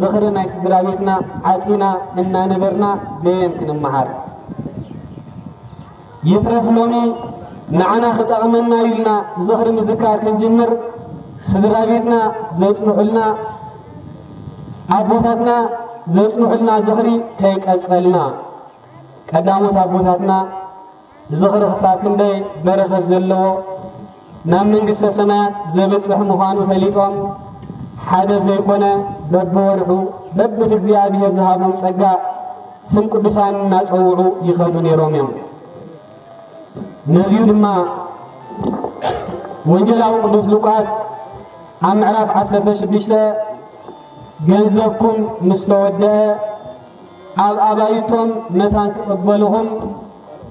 ዝኽሪ ናይ ስድራ ቤትና ዓጺና እናነበርና በየን ክንመሃር? ይትረፍ ሎሚ ንዓና ክጠቕመና ኢልና ዝኽሪ ምዝካር ክንጅምር፣ ስድራ ቤትና ዘጽንሑልና፣ ኣቦታትና ዘጽንሑልና ዝኽሪ ከይቀጸልና፣ ቀዳሞት ኣቦታትና ዝኽሪ ክሳብ ክንደይ በረኸት ዘለዎ ናብ መንግስተ ሰማያት ዘብጽሕ ምዃኑ ፈሊጦም ሓደ ዘይኮነ በብወርሑ በብቲ እግዚኣብሔር ዝሃቦም ጸጋ ስም ቅዱሳን እናጸውዑ ይኸዱ ነይሮም እዮም። ነዚዩ ድማ ወንጌላዊ ቅዱስ ሉቃስ ኣብ ምዕራፍ ዓሰርተ ሽዱሽተ ገንዘብኩም ምስ ተወደአ ኣብ ኣባይቶም መታን ክቕበልኹም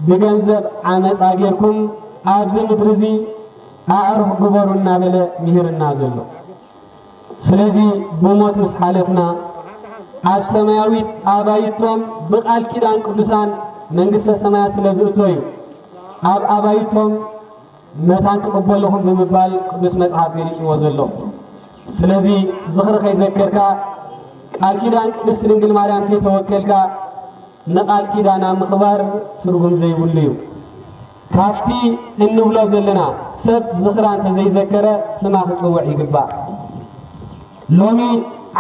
ብገንዘብ ዓመፃ ጌርኩም ኣብዚ ምድሪ እዚ ኣዕሩኽ ግበሩ እናበለ ምሂርና ዘሎ። ስለዚ ብሞት ምስ ሓለፍና ኣብ ሰማያዊት ኣባይቶም ብቃል ኪዳን ቅዱሳን መንግስተ ሰማያት ስለ ዝእቶ እዩ። ኣብ ኣባይቶም መታን ክቕበልኹም ብምባል ቅዱስ መጽሓፍ ገሊጽዎ ዘሎ። ስለዚ ዝኽሪ ከይዘከርካ ቃል ኪዳን ቅድስት ድንግል ማርያም ከይተወከልካ ንቃል ኪዳና ምኽባር ትርጉም ዘይብሉ እዩ። ካብቲ እንብሎ ዘለና ሰብ ዝኽራ እንተዘይዘከረ ስማ ክጽውዕ ይግባእ። ሎሚ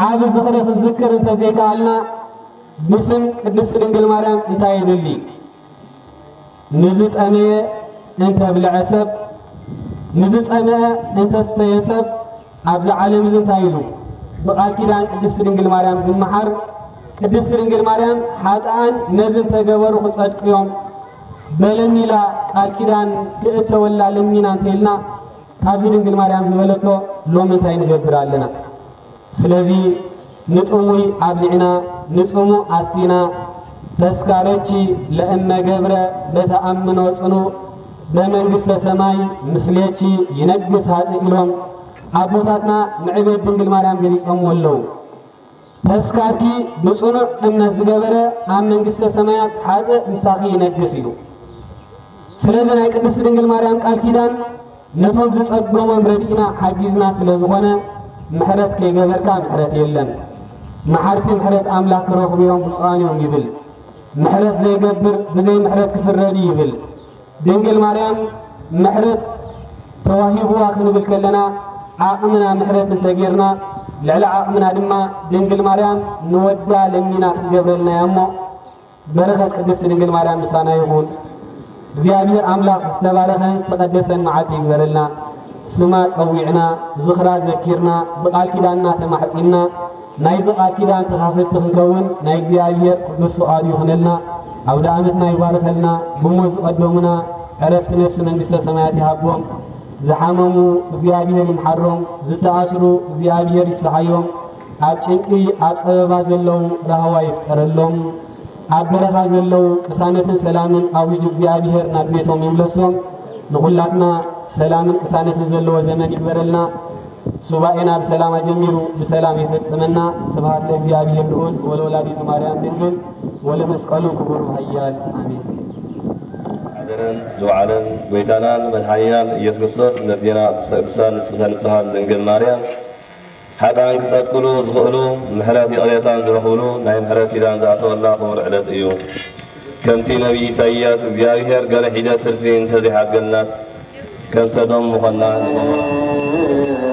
ዓቢ ዝኽሪ ክንዝክር እንተዘይከኣልና ብስም ቅድስት ድንግል ማርያም እንታይ የድሊ? ንዝጠመየ እንተብልዐ ሰብ፣ ንዝጸምአ እንተስተየ ሰብ ኣብዚ ዓለም እዚ እንታይ ኢሉ? ብቃል ኪዳን ቅድስት ድንግል ማርያም ዝመሓር። ቅድስት ድንግል ማርያም ሓጥኣን ነዚ እንተገበሩ ክጸድቁ እዮም በለኒ ኢላ ቃል ኪዳን ክእተወላ ለሚና እንተኢልና ካብዚ ድንግል ማርያም ዝበለቶ ሎሚ እንታይ ንገብር ኣለና? ስለዚ ንጥሙይ ኣብሊዕና ንጽሙ ኣስቲና ተስካረኪ ለእመ ገብረ ለተኣምኖ ጽኑዕ በመንግስተ ሰማይ ምስሌኪ ይነግስ ሃጥእ ኢሎም ኣቦታትና ንዕቤት ድንግል ማርያም ገሊጾምዎ ኣለዉ። ተስካርኪ ብጽኑዕ እምነት ዝገበረ ኣብ መንግስተ ሰማያት ሓጥእ ምሳኺ ይነግስ ኢሉ። ስለዚ ናይ ቅድስት ድንግል ማርያም ቃል ኪዳን ነቶም ዝጸገሞም ረዲእና ሓጊዝና ስለ ዝኾነ ምሕረት ከይገበርካ ምሕረት የለን። መሓርቲ ምሕረት ኣምላኽ ክረኽቡ እዮም ብፁዓን እዮም ይብል። ምሕረት ዘይገብር ብዘይ ምሕረት ክፍረድ እዩ ይብል። ድንግል ማርያም ምሕረት ተዋሂብዋ ክንብል ከለና፣ ዓቕምና ምሕረት እንተጌርና፣ ልዕሊ ዓቕምና ድማ ድንግል ማርያም ንወዳ ለሚና ክትገብረልና እያ እሞ፣ በረኸት ቅድስት ድንግል ማርያም ምሳና ይኹን። እግዚኣብሔር ኣምላኽ ዝተባረኸን ዝተቐደሰን መዓልቲ ይግበረልና። ስማ ጸዊዕና፣ ዝኽራ ዘኪርና፣ ብቃል ኪዳንና ተማሕጺንና፣ ናይዚ ቃል ኪዳን ተኻፈልቲ ክንከውን ናይ እግዚኣብሔር ቅዱስ ፍቓዱ ይኹነልና። ኣውደ ዓመትና ይባርኸልና። ብሞት ዝቐደሙና ዕረፍቲ ነፍሲ መንግስተ ሰማያት ይሃቦም። ዝሓመሙ እግዚኣብሔር ይምሓሮም። ዝተኣስሩ እግዚኣብሔር ይፍትሓዮም። ኣብ ጭንቂ ኣብ ጸበባ ዘለዉ ራህዋ ይፍጠረሎም። ኣብ በረኻ ዘለዉ ቅሳነትን ሰላምን ኣዊጁ እግዚኣብሔር ናብ ቤቶም ይምለሶም። ንኹላትና ሰላምን ቅሳነትን ዘለዎ ዘመን ይግበረልና። ሱባኤና ብሰላም ኣጀሚሩ ብሰላም ይፈጽመና። ስብሐት ለእግዚኣብሔር ልዑል ወለወላዲቱ ማርያም ድንግል ወለመስቀሉ ክቡር ኃያል። ኣሜን። ሓደረን ዝወዓለን ጎይታናን መድሓኒናን ኢየሱስ ክርስቶስ እምነት ዜና ቅድስተ ቅዱሳን ንጽሕተ ንጹሓን ድንግል ማርያም ሓጥኣን ክጸድቅሉ ዝኽእሉ ምሕረት ይቕሬታን ዝረኽብሉ ናይ ምሕረት ኪዳን ዝኣተወላ ክቡር ዕለት እዩ። ከምቲ ነቢይ ኢሳይያስ እግዚኣብሔር ገለ ሒዘ ትርፊ እንተዘይሓድገልናስ ከም ሰዶም ምኾንና ንኸውን።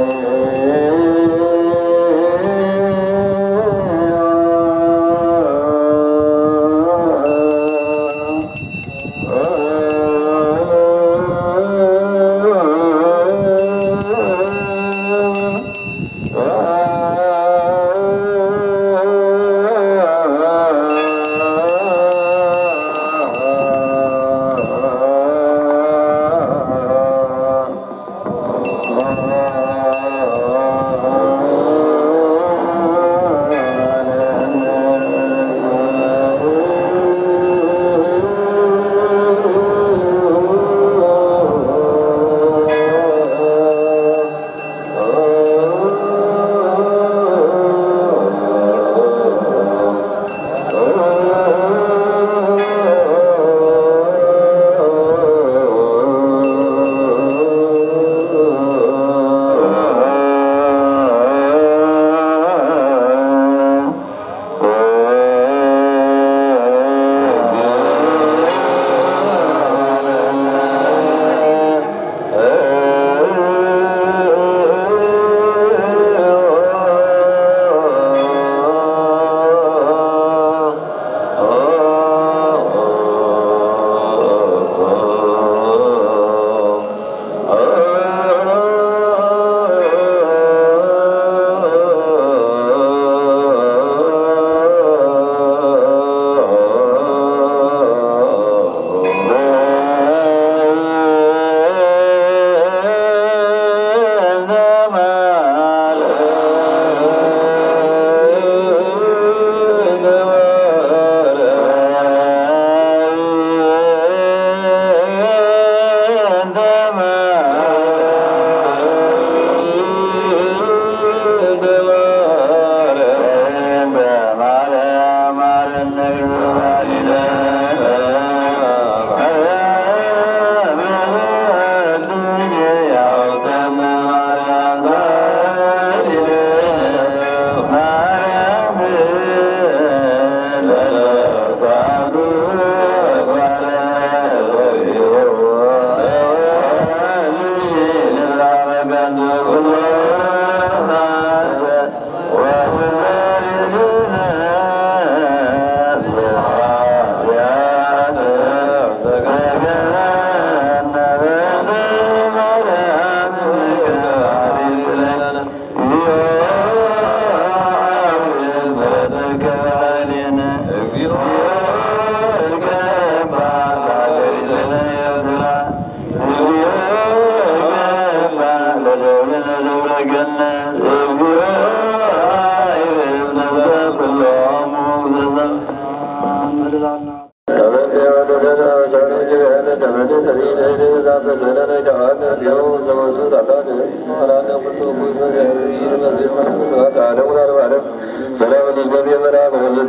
ሰላም ለኪ እመቤተ አምላክ፣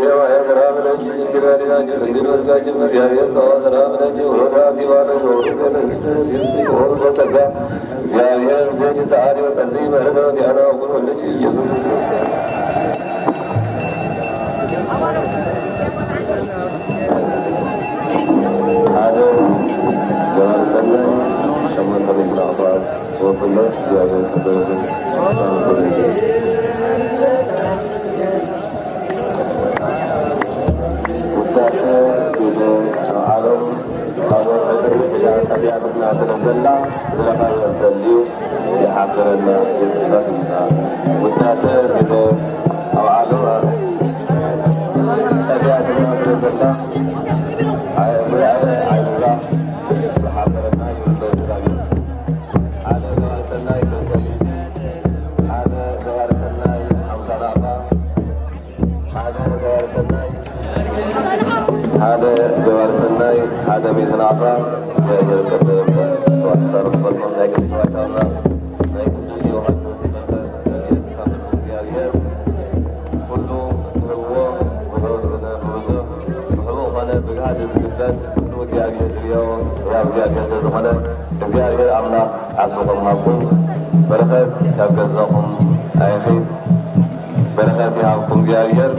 ሰላም ለኪ ድንግል በድናኪ ድንግል በስጋኪ እመ እግዚአብሔር ጸባኦት፣ ሰላም ለኪ ወትሐቲ ባለ ዘወሩ ጸጋ፣ እግዚአብሔር ምስሌኪ ሰአሊ ወጸልዪ ምሕረተ ወዲያና ወኩን ወልድኪ ኢየሱስ ክርስቶስ። ውዳሴ ጊዜ ዓለም ካብ ወርሒ ጥሪ ሒዛ ቀቢያትና ስለ ዘላ ዝረኸበ ዘድልዩ ይሓብረና ይፅበትና። ውዳሴ ጊዜ ኣብ ዓለም ቀቢያትና ስለ ዘላ ኣየምርኣነ ኣይብላ ዝሓብረና ይፅበትና። ሓደ ገባር ሰናይ ክልተ ሚእቲ፣ ሓደ ገባር ሰናይ ሓምሳ ናቕፋ፣ ሓደ ገባር ሰናይ፣ ሓደ ገባር ሰናይ ሓደ ሚእቲ ናቕፋ፣ እግዚኣብሔር ቀደም መስዋዕት ሳርም በልኩም ናይ ቅዱስ ባይታውና ናይ ቅዱስ ዮሃንስ መምህር ረድኤት ካብ እግዚኣብሔር ኩሉ ትህብዎ ብሕቡእ ኮነ ብብዙሕ፣ ብሕቡእ ኮነ ብጋህዲ ዝግለጽ ኩሉ እግዚኣብሔር ዝርእዮ ሕያው እግዚኣብሔር ስለ ዝኾነ፣ እግዚኣብሔር ኣምላኽ ዓስብኹም ሃብኩም፣ በረኸት ካብ ገዛኹም ኣይኺድ፣ በረኸት ይሃብኩም እግዚኣብሔር።